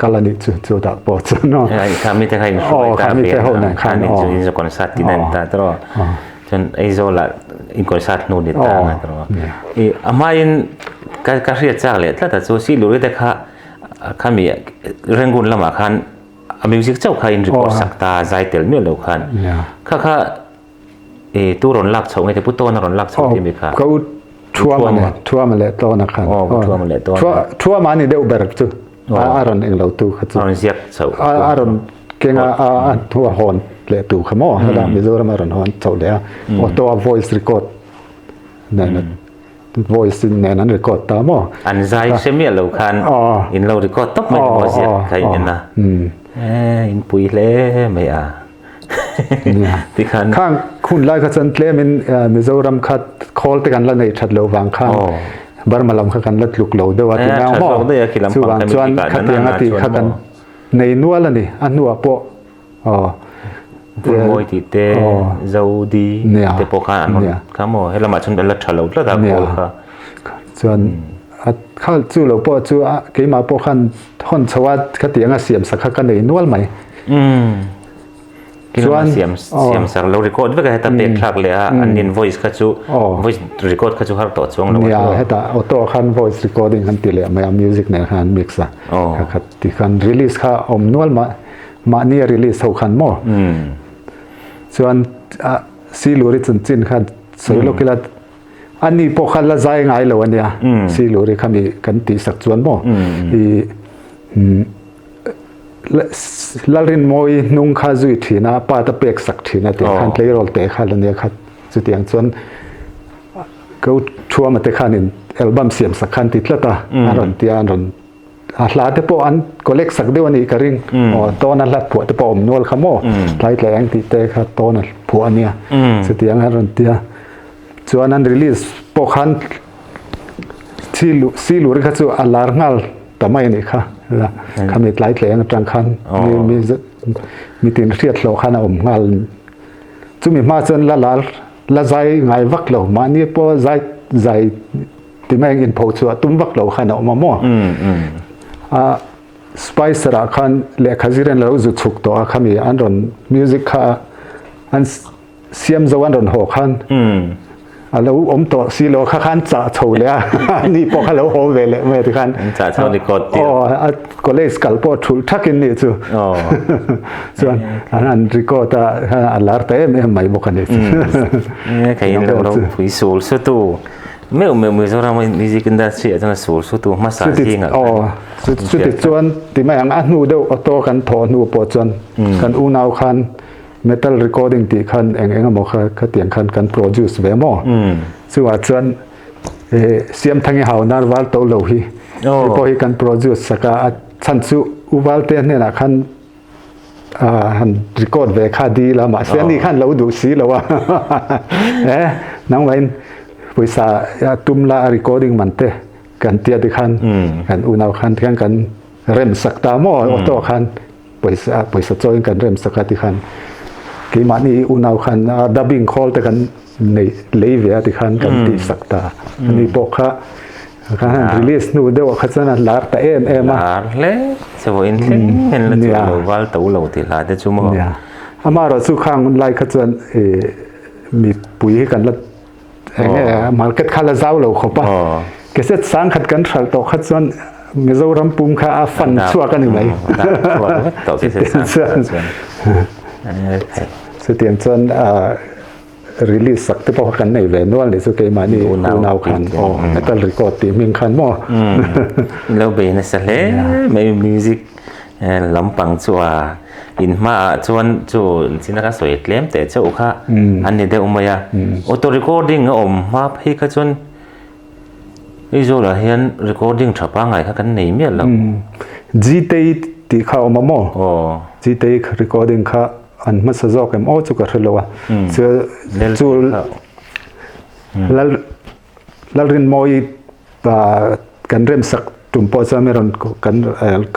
kal a nih chu chu dah pawh chu no. Kha mi te kha in hruai ta kha mi te ho nen khan aw in zu concert tin an ta tro chuan Aizawl ah in concert hnu ni ta nga tro i a hmain ka ka hriat chak leh tlat a chu Sihluri te kha khami Rangoon lamah khan a music chauh kha in record sak ta zai tel miah lo khan kha kha E tu rawn lak chhoh nge te pu Tawna rawn lak chhoh ti mi kha. Ka u Thuama ne Thuama leh Tawna khan. Aw pu Thuama leh Tawna. Thuama ani deuh ber chu a rawn eng lo tu kha chu. A rawn ziak chhoh. A rawn kenga a thu a hawn leh tu kha maw heta Mizoram a rawn hawn chhoh leh a auto a voice record nen voice in nen an record ta maw. An zai hre miah lo khan in lo record tawp mai maw ziak kha in en a. E in pui hle mai a. Tikhan. Khang hun lai kha chuan tlemin Mizoram kha khawl te kan la nei that lo vang khan Burma lam kha kan la tluk lo deuh a ti nang maw? Chuvang chuan khatiang a tih kha kan nei nual a ni a hnuah pawh aw. Vulmawi tih te Zodi te pawh khan an rawn kha maw helamah chuan la tha lo tlat a khawl kha. Chuan a kha chu lo pawh chu keimah pawh khan hawn chho a khatiang a siam sak kha ka nei nual mai. Chuan siam siam sak lo record vek a heta pek thlak leh a an in voice kha chu voice record kha chu har tawh chuang lo a. Nia heta auto khan voice recording an ti leh mai a music nen khan an mix a kha kha ti khan release kha awm nual mah mahni a release ho khan maw chuan a Siluri chanchin khan sawi lawk ila ani pawh kha la zai ngai lo ania Siluri khami kan tih sak chuan maw i Lalrinmawi hnung kha zui thin a, pa ta pek sak thin a tih khan tleirawl te kha la nia kha chutiang chuan ko Thuama te khanin album siam sak khan ti tlat a, a rawn tia an rawn a hla te pawh an collect sak deuh a nih ka ring aw tawn a hla phuah te pawh awm nual kha maw tlai tlai ang tih te kha tawn a phuah a nia chutiang an rawn tia chuan an release pawh khan Siluri kha chu a lar nghal ta mai a nih kha khami tlai tleng atang khan mi mi mitin hriat hlawh khan a awm nghal chumi hma chuan la lar la zai ngai vak lo mahni pawh zai zai ti mai in pho chhuah tum vak lo khan a awm a maw a Spicer ah khan lehkha zir an lo zu chhuk tawh a khami an rawn music kha an Siam zo an rawn haw khan a lo awm tawh si lo kha khan chah chho leh a ni pawh kha lo haw ve leh mai tikhan an chah chho record tir aw a college kal pawh thulh thakin ni chu chuan an an record a a lar ta em em mai bawk a ni kei in lo pui sul su tu meuh meuh Mizoram music industry ah chuan sul su tu hmasa zingah aw chuti chuan ti mai ang a hnu deuh auto kan thawh hnu pawh chuan kan unau khan Metal recording tih khan eng eng emaw kha khatiang khan kan produce ve maw? Chuvah chuan Siamthangi hau nar val to lo hi hei pawh hi kan produce sak a, a chhan chu U Valte hnenah khan han record ve kha dil a mahse ani khan lo duh si lo a e nangmahin pawisa tum la a recording man te kan tia tikhan kan unau khan tikhan kan rem sak ta maw auto khan. pawisa pawisa chawiin kan rem sak a tikhan keimahni unau khan dubbing khawl te kan nei lei ve a tikhan kan tih sak ta ani pawh kha khan han release hnu deuh ah kha chuan a lar ta em em a. Lar hle che vawiin thleng hian la chu lo val to lo tih hla te chu maw. Nia amaherawhchu khang hun lai kha chuan ih mipui hi kan la eng nge market kha la zau lo khawp a cassette sang khat kan hralh tawh kha chuan Mizoram pum kha a fan chhuak a ni mai. Chutiang chuan release sak te pawh kha kan nei ve nual ni chu keimahni unau khan aw metal record tih hming khan maw. In lo bei nasa hle mai music lampang chu a in hmaah chuan chu china ka sawi tlem teh chauh kha an ni deuh mai a auto recording a awm hma phei kha chuan Aizawl ah hian recording tha pangngai kha kan nei miah lo. Gtei tih kha a awm a maw? Gtei recording kha an hmasa zawk em aw chu ka hre lo a. Chu chu Lal Lalrinmawii kan remsak tum pawh chuan mi rawn kan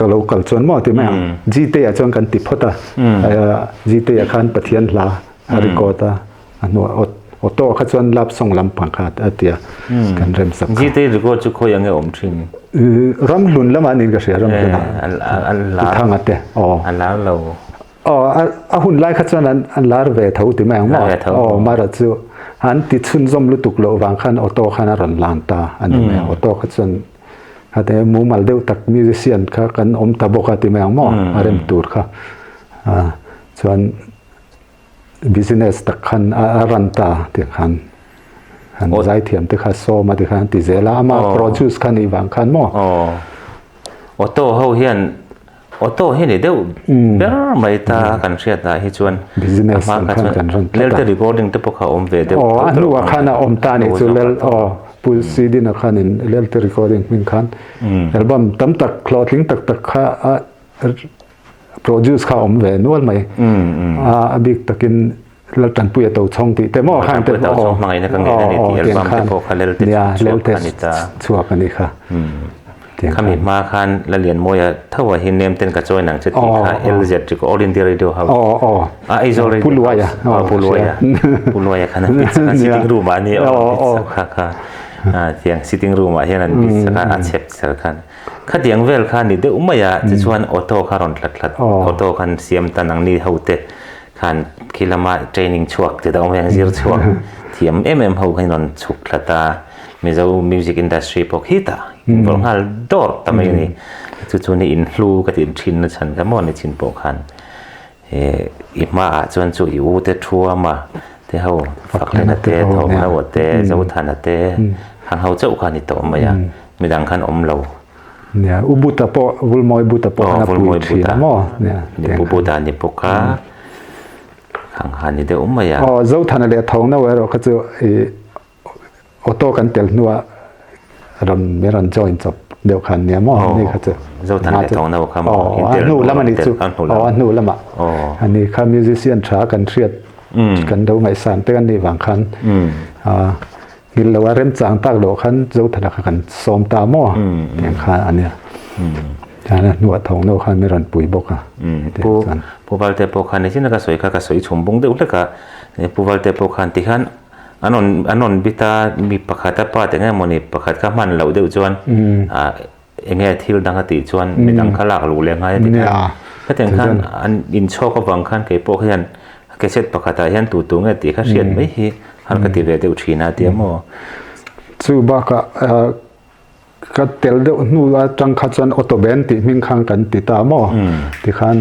ka lo kal chuan maw ti mai ang. Gtei ah chuan kan ti phawt a. Gtei ah khan Pathian hla a record a. A hnuah auto kha chuan love song lampang kha a ti a, kan rem sak kha. Gtei record chu khawi ang nge awm thin? Ramhlun lamah niin ka hria, Ramhlun ah. An lar. Thanga te, aw. An lar lo. Aw, a hun lai kha chuan an lar ve tho ti mai ang maw? Lar ve tho. Aw, mara chu an ti chhunzawm lutuk loh vang khan auto khan a rawn lan ta a ni mai ang. Auto kha chuan hate mumal deuh tak musician kha kan awm ta bawk a ti mai ang maw? A rem tur kha. Chuan Business tak khan a run ta tih khan han zaithiam te kha sawm a ti khan ti zel a ama produce kha nih vang khan maw. Aw auto ho hian auto hi ni deuh ber mai ta kan hriat ah hi chuan business ang khan kan run tlat a. Lelte recording te pawh kha awm ve deuh. Aw a hnuah khan a awm ta nih chu lel aw Pu Sidina khanin lelte recording hming khan album tam tak hlawhtling tak tak kha a Produce kha awm ve nual mai. A bik takin Laltanpuia Tochhawng tih te maw khan te pawh aw hmangaihna ka ngei a ni tih album te pawh kha Lelte chhuak a ni ta. Chhuak a ni kha. Khami hma khan Lalianmawia tho ah hi nem ten ka join ang che tih kha LZ Record All India Radio House. A Aizawl Radio Pu Luaia. Pu Luaia. Pu Luaia khan an tih sak a sitting room ah a ni a tih sak kha kha. Tiang sitting room ah hian an tih sak a a chhep chher khan. Khatiang vel kha ni deuh mai a, tichuan auto kha rawn thlat thlat, auto khan siam ta nangni ho te khan khi lama training chhuak ti deuh hian zir chhuak thiam em em ho khan rawn chhuk thlat a, Mizo music industry pawh khitah involve nghal dawr ta mai a ni. Chu chu ni inhlu ka tih thin na chhan kha maw ni chin pawh khan. I hmaah chuan chu i u te Thuama te ho Faklena te Thawmhnaua te Zothana te hang ho chauh kha ni tawh mai a, midang khan awm lo. Nia, U Buta pawh Vulmawi Buta pawh khan a pui thin a maw? Nia, Pu Buta ni bawk a, hang ha ni deuh mai a. Aw, Zothana leh Thawmhnaua erawh kha chu i Auto kan tel hnuah rawn min rawn join chawp deuh khan nia maw ani kha chu. Zothan leh Thawngno kha maw? Aw a hnu lam ani chu. Aw a hnu lamah. Ani kha musician tha kan hriat kan lo ngaihsan te kan nih vang khan ngil lo a remchang tak loh khan Zothana kha kan sawm ta maw tiang khan ania. Chuan a hnuah Thawngno khan min rawn pui bawk a. Pu Pu Valte pawh khan nichin a ka sawi kha ka sawi chhum bung deuh hlek a. Pu Valte pawh khan tikhan An rawn an rawn bit a, mi pakhat a pa eng emawni pakhat kha hman loh deuh chuan ah eng nge thil dang a tih chuan mi dang kha lak luh leh ngai a ti khan khatiang khan an inchhawk avang khan kei pawh hian cassette pakhatah hian tu tu nge tih kha hriat mai hi har ka ti ve deuh thin a tia maw. Chu bakah Ka tel deuh hnu atang kha chuan auto band tih hming khan kan ti ta maw? Tikhan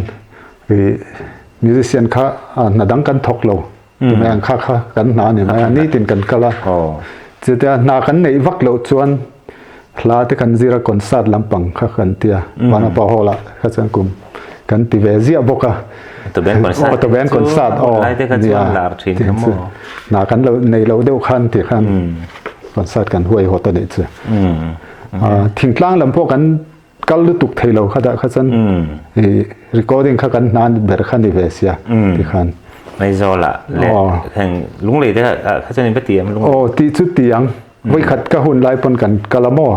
ih musician kha hna dang kan thawk lo ti mai ang kha kha kan hna a ni mai a, nitin kan kal a. Chutia hna kan neih vak loh chuan hla te kan zir a concert lampang kha kan ti a, Vanapa Hall ah kha chuan kum kan ti ve ziah bawk a. Auto band concert Auto band concert aw nia hna kan lo nei loh deuh khan ti khan. Concert kan huai hawt a nih chu. Thingtlang lam pawh kan kal lutuk thei lo kha dah kha chuan i recording kha kan hna ber kha ni ve sia ti khan. Aizawlah leh heng lunglei te kha chuan in va ti ang lunglei. Aw tih chu ti ang. Vawikhat ka hun lai pawn kan kal a maw?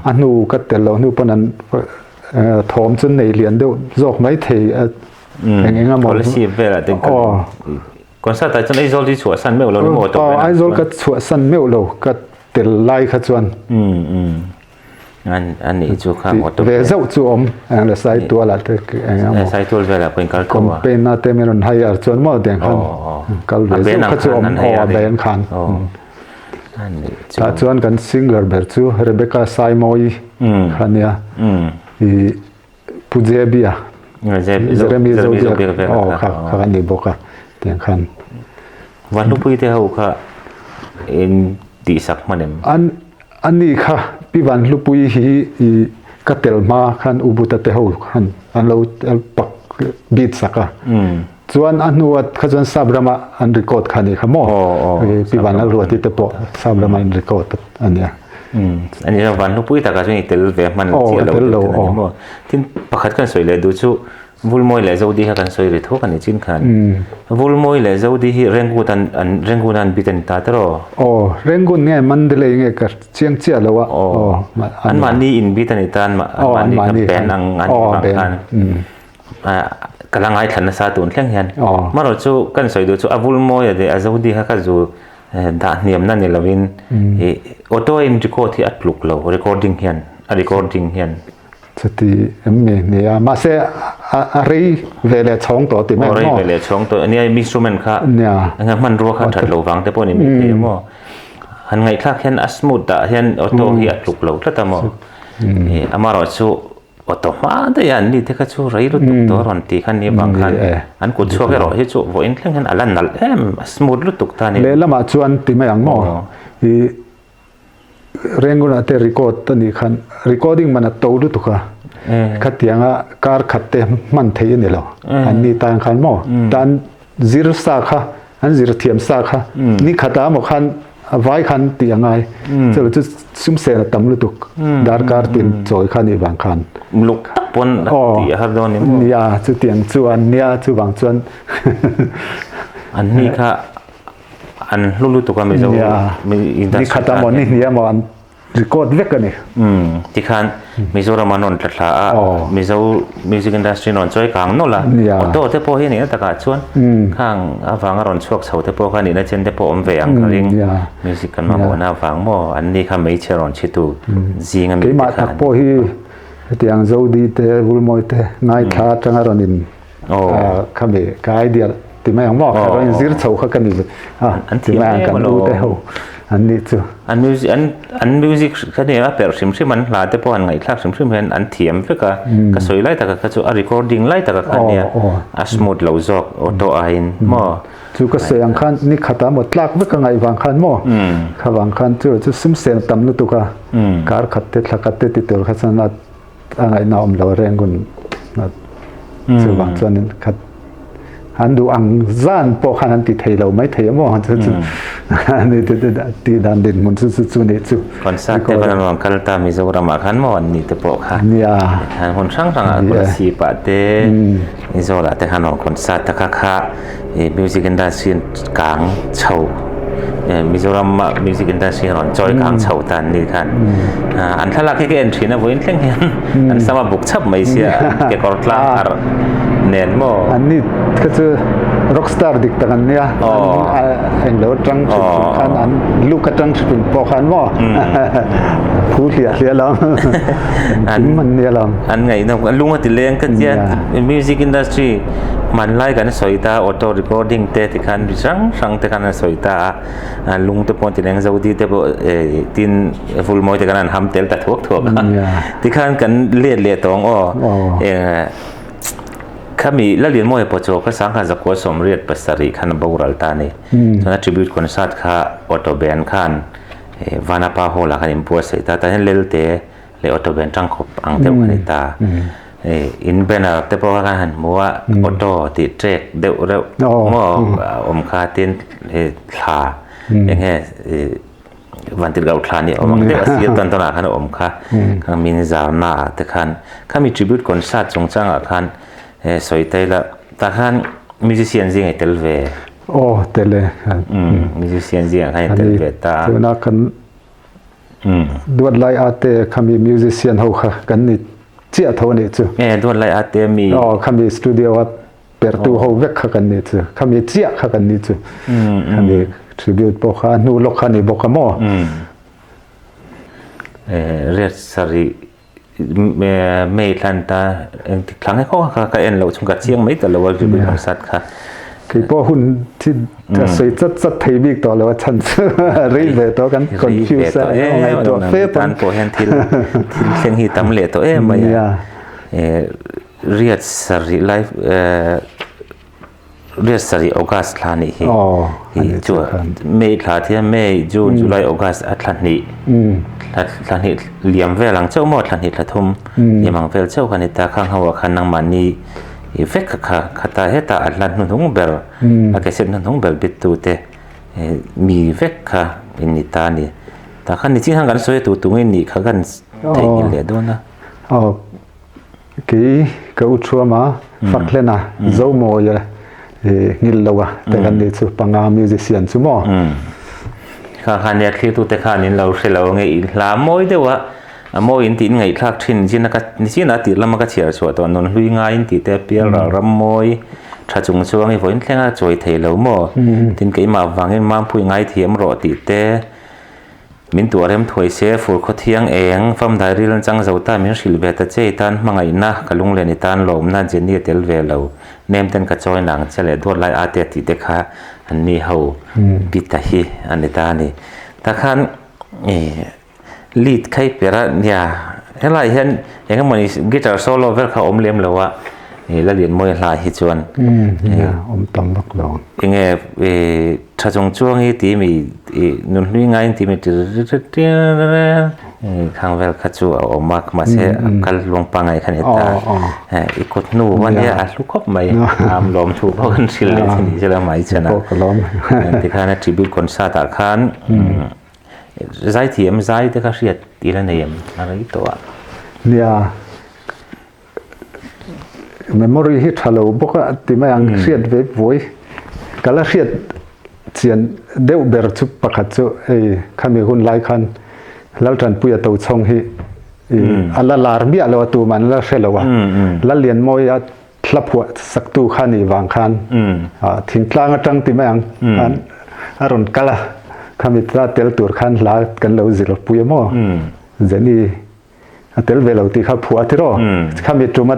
A hnu ka tel lo hnu pawn an. Thawm chu nei lian deuh zawk mai thei a eng eng emaw. Kolasib velah te kal. Concert ah chuan Aizawl hi chhuahsan meuh lo ni maw tawp Aw Aizawl ka chhuahsan meuh lo ka tel lai kha chuan. An an nih chu kha auto. Ve zauh chu awm eng le Saitual ah te eng emaw. Saitual velah pawh in kal tho a. Campaign na te min rawn hire chuan maw tiang khan kal ve zauh kha chu awm aw a band khan. Tah chuan kan singer ber chu Rebecca Saimawii kha nia. I Pu Jebia Jeremy Zodiac aw kha kha a ni bawk a tiang khan. Vanlupui te ho kha in tihsak hman em? An ani kha Pi Vanhlupui hi i ka tel hma khan Ubuta te ho khan an lo pak beat sak a. Chuan a hnua kha chuan sap rama an record kha ni kha maw? Pi Vanlalruati te pawh sap rama an record a nia. A ni Vanhlupui takah chuan i tel ve hman chiah lo deuh a ni maw? Tin pakhat kan sawi leh duh chu Vulmawi leh Zodi kha kan sawi ri thuak a ni chin khan. Vulmawi leh Zodi hi Rangoon an an Rangoon an bit a ni ta tawh. Aw Rangoon nge Mandalay nge ka chiang chiah lo a. Aw anmahni in bit a ni ta anmahni kha band ang an tih vang khan. Ka la ngaithla nasa tun thleng hian. Marawh chu kan sawi duh chu a vul mawi a leh a zodi kha ka zu dah hniamna ni lovin ih auto in record hi a tluk lo recording hian a recording hian. Chuti em ni nia mahse a rei ve leh chhawng tawh ti mai maw? Rei ve leh chhawng tawh nia instrument kha eng hmanrua kha that lo vang te pawh ni mai thei maw? Han ngaihthlak hian a smooth ah hian auto hi a tluk lo tlat a maw? Amarawh chu Auto hma daih a an ni te kha chu rei lutuk tawh a rawn ti kha ni avang khan an kut chhuak erawh hi chu vawiin thleng hian a la nalh em a smooth lutuk ta a ni. Lehlamah chuan ti mai ang maw i Rangoon-ah te record a nih khan recording man a to lutuk a khatianga kar khat te hman theih a ni lo an ni tan khan maw tan zir sa kha an zir thiam sa kha ni khat a maw khan a vai khan tih a ngai chu chu sum sen a tam lutuk darkar tin chawi kha nih vang khan luk tak pawn a tih a har dawn ni maw nia chutiang chuan nia chuvang chuan an ni kha an hlu lutuk a mizo ni khat a maw ni hnih a maw an Record vek a ni. Umm tikhan Mizoram an rawn tla thla a, Mizo music industry an rawn chawi kang nawlh a, auto te pawh hi a nihna takah chuan khang avanga rawn chhuak chho te pawh kha nihna chen te pawh awm ve ang ka ring, music kan mamawhna avang maw an ni kha hmeichhe rawn chhitu zing ami te kha. Keimah tak pawh hi hetiang Zodi te Vulmawi te ngaithla atanga rawn in Khami ka idea ti mai ang maw ka rawn zir chho kha ka ni a ti mai ang kan u te ho an nih chu. An music an an music kha ni a perh hrim hrim an hla te pawh an ngaihthlak hrim hrim hian an thiam vek a ka sawi lai taka kha chu a recording lai taka kha nia a smooth lo zawk auto aiin maw. Chu ka sawi ang khan ni khatah maw tlak vek a ngaih vang khan maw kha vang khan chu chu sum sen tam lutuk a kar khat te thla khat te ti tur kha chuan a A ngaihna awm lo reng hun chuvang chuanin khat an duh ang zan pawh khan an ti thei lo mai thei emaw chu chu ni ti dan dinhmun chu chu chu nih chu. Concert te pawh an rawn kal ta Mizoram ah khan maw an ni te pawh kha nia hmun hrang hrang ah Kolasib ah te Aizawl ah te khan rawn concert ta kha kha Music industry kang chho Mizoram ah music industry rawn chawi kang chho ta an ni khan an thlalak hi ka en thin a vawiin thleng hian an sama buk chhap mai sia kekawr tlang harh nen maw an ni kha chu rockstar dik tak an nia englo atang hrim hrim khan an look atang hrim pawh khan maw phu hliah hliah lo engkim an nia lo an ngaihnawm lung a ti leng ka tia music industry Hmanlai kan sawi ta auto recording te tikhan mi hrang hrang te khan an sawi ta a, lung te pawh an ti leng zodi te pawh tin vulmawi te khan an ham tel ta thuak thuak a, tikhan kan let leh tawng aw eng khami Lalianmawia pawh chu ka sangha zakua sawmriat pasarih khan a boral ta a ni, chuan a tribute concert kha auto band khan Vanapa hall ah khan inbuatsaih ta, tah hian Lelte leh auto band tangkhawp ang deuh kha a ni ta. In banner te pawh kha kan han hmu a auto tih trek deuh reuh maw a awm kha tin thla eng nge vantir loh thla ni awm ang deuh a sir tawn tawn ah khan a awm kha khang min zarna ah te khan khami tribute concert chungchangah khan sawi ta ila tah khan musician zingah i tel ve aw tel e musician zingah khan i tel ve ta tuna kan duat lai a te khami musician ho kha kan ni. chiah tho a nih chu. Nge duat lai a te mi? Aw khami studio a pertu ho vek kha kan nih chu. Khami chiah kha kan nih chu. Khami tribute pawh kha a hnu lawk kha a ni bawk a maw? Riat sarih May thlan ta engtik thla nge khaw kha ka en loh chung ka chiang mai ta lo a tribute concert kha. Kei pawh hun thi a sawi chat chat thei bik tawh lo a chhan chu rei ve tawh kan confuse a ngaihtuah fe pawn. Tan pawh hian thil thil thleng hi tam leh tawh em mai a. Riat sarih lai Riat sarih August thla nih hi. Hi chu May thla thiam May, June, July, August a thla hnih thla hnih liam vel ang chauh maw thla hnih thla thum liam ang vel chauh kha ni ta khang ho ah khan nangmahni i vek kha kha khata hetah a hla hnuhnung ber a cassette hnuhnung ber bit tu te mi vek kha in ni ta a ni. Tah khan nichin khan kan sawi a tu tu nge nih kha kan theihnghilh leh dawn a. Kei ka u thuam a, Fakhlena, Zomawia i ngil lo a te kan nih chu panga musician chu maw. Kha kha nia thlirtute khan in lo hre lo nge i hla mawi deuh a, a mawi in tih in ngaihthlak thin zin a ka nichin a tirh lama ka chhiar chhuah tawh nun hlui ngai in tih te pial ral ram mawi tha chung chuang i vawiin thleng a chawi thei lo maw tin keimah vangin Mampui ngaithiam rawh tih te Min tuah rem thuai se, fur khaw thiang eng, fam dai ril an chang zo ta, min hrilh ve ta che i tan hmangaihna, ka lunglen i tan lawmna, Jenny a tel ve lo, nem ten ka chawi nang che leh duat lai ate a tih te kha an ni ho bit a hi a ni ta a ni. Tah khan i lead kha i per a nia, helai hian eng emawni guitar solo vel kha a awm lem lo a, i Lalianmawia hla hi chuan. Nia, awm tam vak lo. Enge i tha chung chuang hi tih mi i nun hlui ngaiin tih mi khang vel kha chu a awm a mahse a kal luang pangngai kha a ni ta i kut hnu a nia a hlu khawp mai am lawm thu pawh kan hrilh leh thei ni sela mai chhan a tikhan a tribute concert ah khan zaithiam zai te kha hriat i la nei em a rei tawh a. Nia. Memory hi tha lo bawk a ti mai ang hriat ve vawi ka la hriat chian deuh ber chu pakhat chu hei khami hun lai khan Laltanpuia Tochhawng hi a la lar miah lo a tumah an la hre lo a Lallianmawia hla phuah saktu kha nih vang khan thingtlang atang ti mai ang a rawn kal a khami ta tel tur khan hla kan lo zir pui a maw Jenny A tel ve lo tih kha phuah tiraw? Khami tuma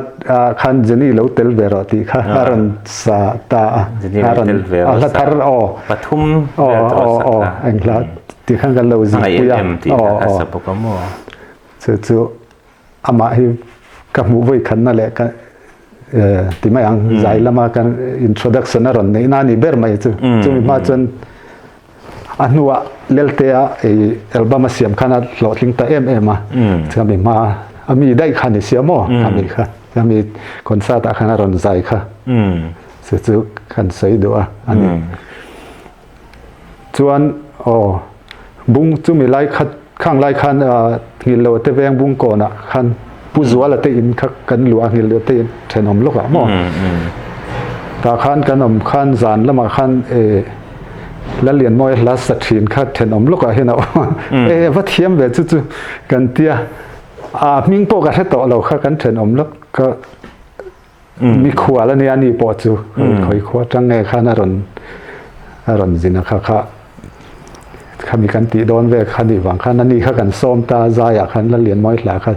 khan Jenny lo tel ve rawh tih kha a rawn sa ta a. Jenny lo tel ve rawh. A hla thar aw. Pathum vel tawh a sak kha. Eng hla tih khan kan lo zirpui a. Hmangaih em em tih kha a sa bawk a maw? Chu chu amah hi ka hmuh vawi khatna leh ka ti mai ang zai lama kan introduction a rawn neihna a ni ber mai chu. Chumi hma chuan A hnuah Leltea ei album a siam khan a hlawhtling ta em em a, chuan mi hma a mi daih kha ni sia maw a mi kha, chuan mi concert ah khan a rawn zai kha chu chu kan sawi duh a a ni. Chuan aw bung chumi lai kha Khang lai khan Nghilh te veng bung kawnah khan Pu Zuala te in kha kan luah a, Nghilh te in thenawm lawkah maw? Tah khan kan awm khan zan lamah khan Lalianmawia hla sa thin kha thenawm lawkah hian a awm a, e va thiam ve chu chu kan tia, a hming pawh ka hre tawh lo kha kan thenawm lawk ka. Mikhual a nia ni pawh chu khawi khua atang nge khan a rawn a rawn zin a kha kha khami kan tih dawn vel kha nih vang khan ani kha kan sawm ta zaiah khan Lalianmawi hla kha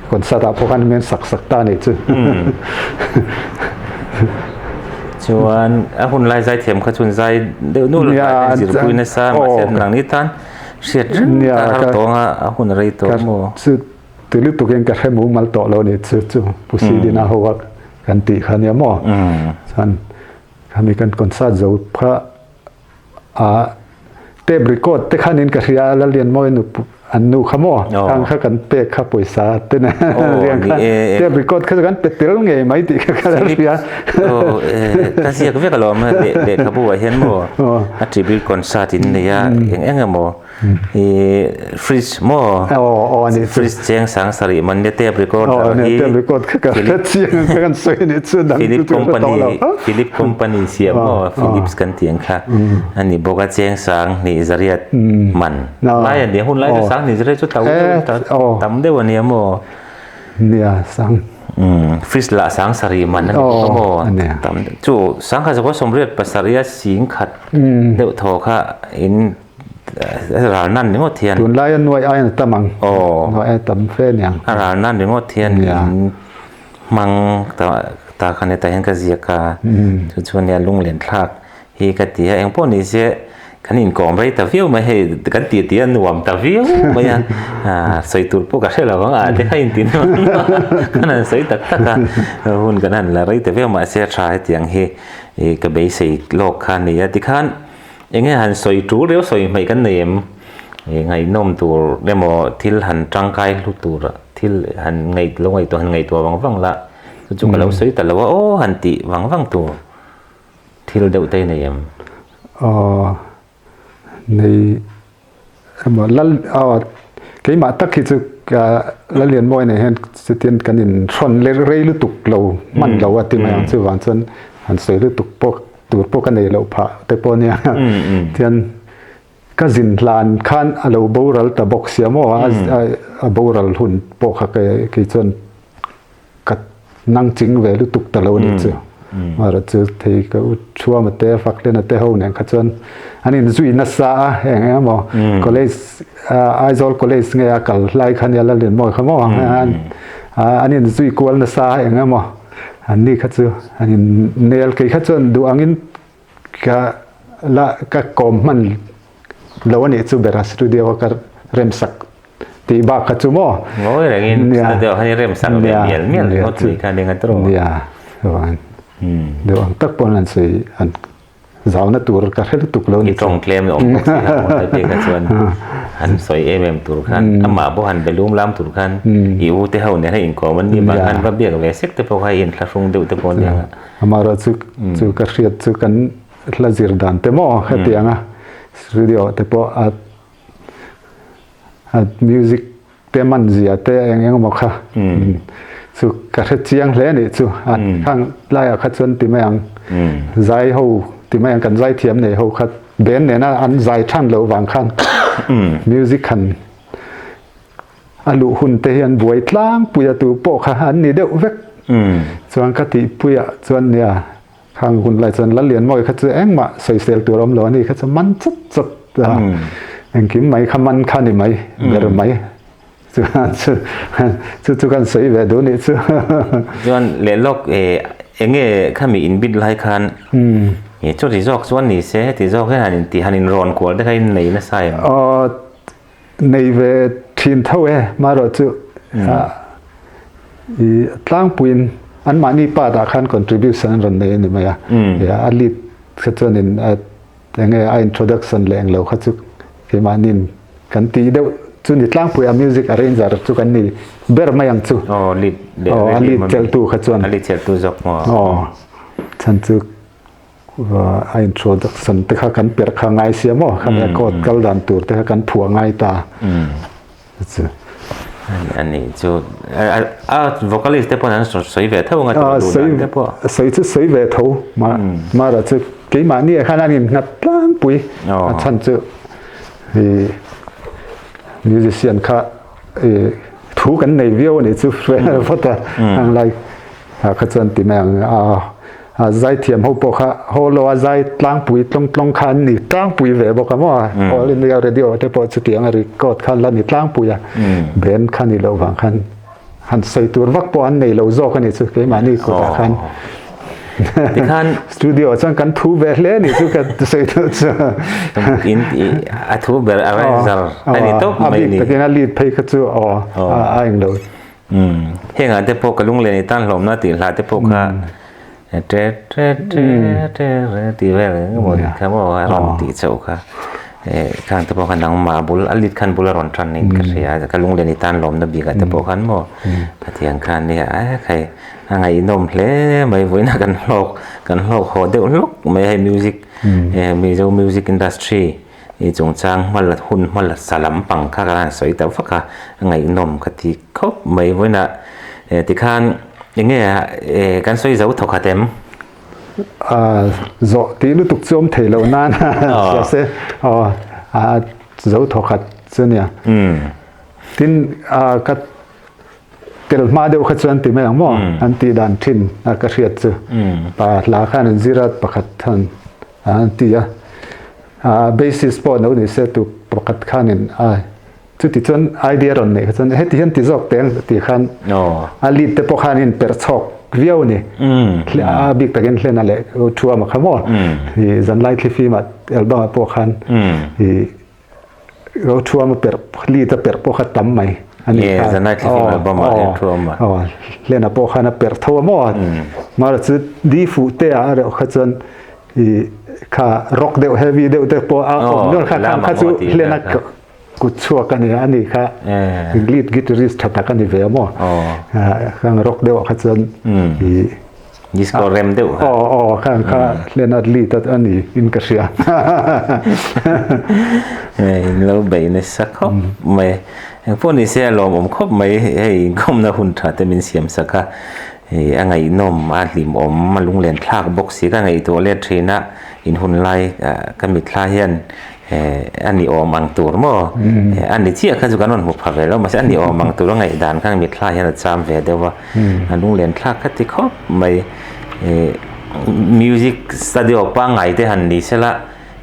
concert ah pawh khan min sak sak ta nih chu. Chuan a hun lai zai thiam kha chuan zai deuh nual a tlai zirpui nasa mahse nangni tan hriat reng a har tawng a a hun rei tawh maw? Ti lutukin ka hre mumal tawh lo ni chu chu Pu Sidina ho a kan tih kha nia maw? Chuan khami kan concert zo kha a tape record te khanin ka hria a Lalianmawi nu an nu kha maw? Khang kha kan pek kha pawisa te nen riang khan tape record kha chu kan pe tel ngei mai tih kha ka la hria. Ka ziak vek alawm lehkhabu ah hian maw a tribute concert in nei a eng eng emaw I fridge maw? Aw aw ani chu. Fridge cheng sang sarih man nia tape recorder hi. Aw nia tape record kha ka hre chiang ka kan sawi ni chu dang chu chu ka tawh lo. Philip company siam maw Philips kan tih ang kha ani bawk a cheng sang hnih zariat man lai ani hun lai chu sang hnih zariat chu to deuh tam deuh ania maw. Nia, sang. Umm, fridge lah sang sarih man a ni bawk a maw? Tam chu sangkhat zakua sawmriat pasarih a singkhat deuh thaw kha in ral nan ringawt hian. Tunlai a nuai aiin a tam ang. Aw. Nuai aia tam fe aniang. A ral nan ringawt hian in hmang ta khan hetah hian ka ziak a, chu chu ania lunglen thlak hi ka ti a, engpawh ni se kan inkawm rei ta viau mai hei kan tih tih a nuam ta viau mai a, sawi tur pawh ka hre lo ang a te kha inti nuam kan han sawi tak tak a, hun kan han la rei ta viau mahse a tha hetiang hi ka beisei lawk kha a ni a, tikhan enge han sawi tul riau sawi hmaih kan nei em ngaihnawm tur emaw thil han tangkai hlu tur thil han ngaih lo ngaihtuah han ngaihtuah vang vang la chu chu ka lo sawi ta lo a aw han tih vang vang tur. Thil deuh te i nei em? Aw, nei emaw lal aw keimah tak hi chu Lalianmawi nei hian chutin kan inhrawn leh rei lutuk lo hman lo a ti mai ang chuvang chuan han sawi lutuk pawh tur pawh ka nei loh phah te pawh nia chuan ka zin hlan khan a lo boral ta bawk sia maw a boral hun pawh kha kei chuan Ka nang ching ve lutuk ta lo a nih chu. Mara chu thei ka u Thuama te Faklena te ho nen kha chuan an inzui nasa a, eng eng emaw college Aizawl college nge a kal hlai kha nia Lalrinmawia kha maw an inzui kual nasa a eng emaw an ni kha chu an in nel kei kha chuan duh angin ka la ka kawm hman lo a nih chu bera studio a ka remsak Tih bak kha chu maw? Ngawi rengin studio khan i rem sak ve mial mial ringawt mai kha ning a tawh. Nia, chuan deuh ang tak pawn an sawi an zauna tur ka hre lutuk lo ni chu. I tawng tlem awm bawk si a maw tlai kha chuan han sawi em em tur khan amah pawh han be lum lam tur khan i u te ho nen a inkawm an nih vang khan va biak ve sek te pawh kha i inthlahrung deuh te pawh nia. Amaherawh chu chu ka hriat chu kan hla zir dan te maw hetianga studio te pawh a A music te man zia te eng eng emaw kha chu ka hre chiang hle a nih chu a khang laiah kha chuan ti mai ang zai ho ti mai ang kan zai thiam nei ho kha band nena an zai than loh vang khan music han a luh hun te hi an buai tlangpui a tu pawh kha an ni deuh vek chuan ka tihpuiah chuan nia Khang hun lai chuan Lallianmawia kha chu engmah sawisel tur a awm lo a ni kha chu man chawt chawt a, engkim mai kha man kha ni mai ber mai chuan chu chu chu kan sawi ve duh nih chu. Chuan leh lawk enge khami inbit lai khan chuti zawk chuan ni se heti zawk hian han inti han inrawn kual te kha in nei nasa em? Aw Nei ve thin tho e, marawh chu i tlangpuiin anmahni part ah khan contribution an rawn nei a ni mai a, a lead kha chuanin enge a introduction leh englo kha chu keimahniin kan tih deuh chu ni tlangpui a music arranger chu kan ni ber mai ang chu. Aw lead leh a lead cheltu kha chuan. A lead cheltu zawk maw? Aw chhan chu A introduction te kha kan perh kha ngai sia maw khami a code kal dan tur te kha kan phuah ngai ta chu. Ani chu a vocalist te pawh an sawi ve tho anga tih duh dan te pawh. Sawi chu sawi ve tho ma mara chu keimahni ah khan an innghat tlangpui a chhan chu i musician kha i thu kan nei viau a nih chu phawt a ang lai ah kha chuan ti mai ang a a zaithiam ho pawh kha haw lo a zai tlangpui tlawng tlawng kha an ni tlangpui ve bawk a maw All India Radio te pawh chutiang a record kha an la ni tlangpui a band kha ni loh vang khan han sawi tur vak pawh an nei lo zawk a ni chu keimahni kutah khan tikhan studio chuan kan thu ve hle ni chu ka sawi tur chu in a thu ber arranger a ni tawp mai ni a bik takin a lead phei kha chu aw a englo Umm hengah te pawh ka lunglen i tan hlawmna tih hla te pawh kha tre tre tre tre re tih vel eng emaw kha maw a rawn tih chauh kha eh khang te pawh kha nangmah bul a lit khan bul a rawn tan in ka hria ka lunglen i tan hlawmna bikah te pawh khan maw Pathian khan nia a khai a ngaihnawm hle mai vawiinah kan hlawk kan hlawk haw deuh hlawk mai hei music eh Mizo music industry I chungchang hma la hun hma la sa lampang kha ka han sawi ta vak a, a ngaihnawm ka ti khawp mai. Vawiinah tikhan eng nge kan sawi zo thawkhat em? Zawh tih lutuk chu awm thei loh nan hria se aw a zo thawkhat chu nia. Tin ka. Tel hma deuh kha chuan ti mai ang maw? An tih dan thin a ka hriat chu. Pa hla khan an zir a pakhat khan an ti a. Bassist pawh lo ni se tu pakhat khanin a chuti chuan idea rawn neih kha chuan heti hian ti zawk teh ang tih khan a lead te pawh khan in perh chhawk viau a ni. A bik takin Hlena leh Thuama kha maw zanlai thlifim ah album ah pawh khan Ro thuam a perh lead a perh pawh kha tam mai a ni kha. Zanai thlifim album ah hian thuam a. Aw Hlena pawh khan a perh tho a maw. Mara chu di fuh te ah a reuh kha chuan i kha rock deuh heavy deuh te pawh a awm nual kha khan kha chu Hlena kut chhuak a ni a ni kha lead guitarist tha tak a ni ve a maw. Khang rock deuh ah kha chuan i Disco rem deuh kha. Aw aw khan kha Leonard Lee ta a ni in ka hria. In lo bei nasa khawp mai. Engpawh ni se a lawmawm khawp mai hei inkhawmna hun tha te min siam sak a. Hei a ngaihnawm a hlimawm a lunglen thlak bawk si ka ngaihtuah let thin a in hun lai ka mitthla hian a ni awm ang tur maw? A ni chiah kha chu kan rawn hmu pha ve lo mahse a ni awm ang tur a ngaihdan kha mitthla hian a cham ve deuh a. A lunglen thlak kha ti khawp mai. Music studio pangngai te han ni sela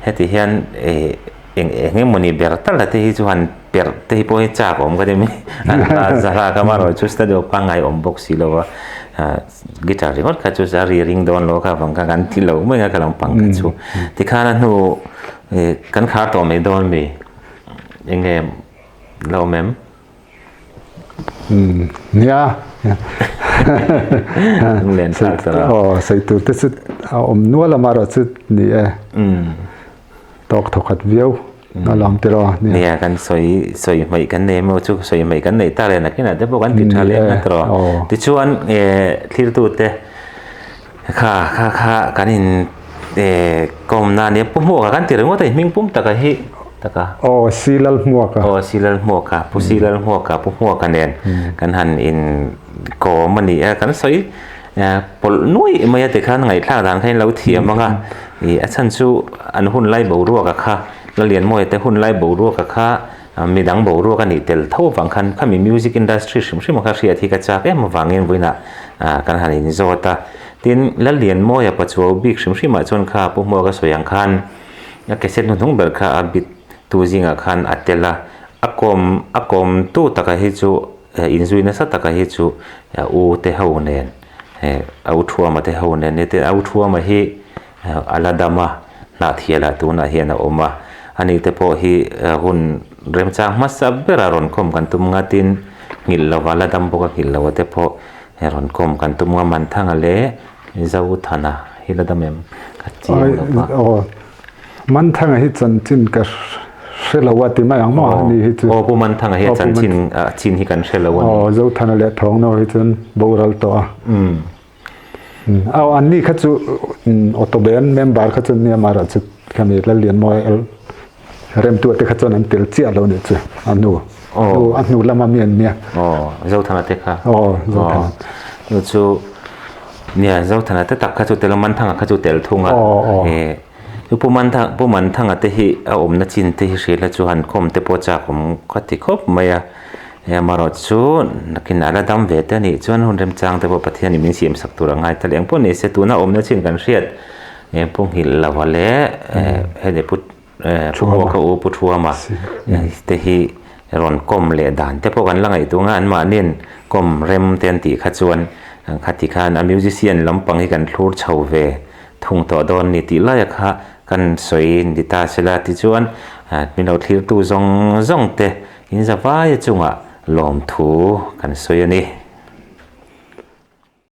heti hian eng eng emawni ber tal te hi chu han perh te hi pawh hi chak awm ka ti mai. A zara ka marawh chu studio pangngai awm bawk si lo a. Guitar ringawt kha chu a ri ring dawn lo kha vang kha kan ti lo mai a ka lampang kha chu. Tikhan a hnu kan khar tawh mai dawn mi eng nge la awm em? Nia aw sawi tur te chu a awm nual a marawh chu ni e tawk thawkhat viau. A lam tiraw a nia. Nia kan sawi sawi hmaih kan nei emaw chu sawi hmaih kan neih tak leh nakinah te pawh kan ti tha leh nghat rawh. Tichuan thiltute kha kha kha kan in kawmna ania Pu Hmuaka kan ti ringawt a ni hming pum taka hi taka. Aw Silal Hmuaka. Aw Silal Hmuaka Pu Silal Hmuaka Pu Hmuaka nen kan han in kawm a ni a kan sawi pawlh nuaih mai a tikhan ngaihthlak dan kha in lo thiam ang a ih a chhan chu an hun lai boruak a kha Lalianmawia te hun lai boruak a kha midang boruak a nih tel tho avang khan khami music industry hrim hrim a kha hriat hi ka chak em avangin vawiinah kan han in zawt a tin Lalianmawia pachuau bik hrim hrim ah chuan kha Pu Hmuaka sawi ang khan a cassette hnuhnung ber kha a bit tu zingah khan a tel a a kawm a kawm tu taka hi chu. Inzui nasa taka hi chu u te ho nen a u Thuama te ho nen nia a u Thuama hi a la dam a Hnahthialah tunah hian a awm a ani te pawh hi hun remchang hmasa bera rawn khawm kan tum ngatin nghilh lova la dam bawk a nghilh lo te pawh rawn khawm kan tum nga Manthanga leh Zothana hi la dam em ka chiang lo va. Manthanga hi chanchin ka hre lo a ti mai ang maw ani hi chu. Aw Pu Manthanga hi a chanchin a chin hi kan hre lo a ni. Aw Zothana leh Thawngno hi chuan boral tawh a. Aw anni kha chu auto band member kha chuan nia mara chu khami Lallianmawia remtu te kha chuan an tel chiah lo nih chu a hnu. Aw a hnu lama mi an nia. Aw Zothana te kha. Aw Zothana. Aw chu nia Zothana te tak kha chu tel a Manthanga kha chu tel thung a. Aw aw. Chu Pu Manthang Pu Manthanga te hi a awmna chin te hi hrilh a chu han khawm te pawh chak awm ka ti khawp mai a. Hei amaherawh chu nakin a la dam ve te a nih chuan hun remchang te pawh Pathianin min siam sak tur a ngai ta leh engpawh ni se tuna awmna chin kan hriat Pu Nghilh lova leh hei Pu Pu Hmuaka u Pu Thuama te hi rawn kawm leh dan te pawh kan la ngaihtuah ang a anmahniin kawm rem te an tih kha chuan khati khan a musician lampang hi kan thlur chho ve thung tawh dawn ni tih laia kha kan sawi ni ta sela tichuan min lo thlirtu zawng zawng te in zavaia chungah lawmthu kan sawi a ni.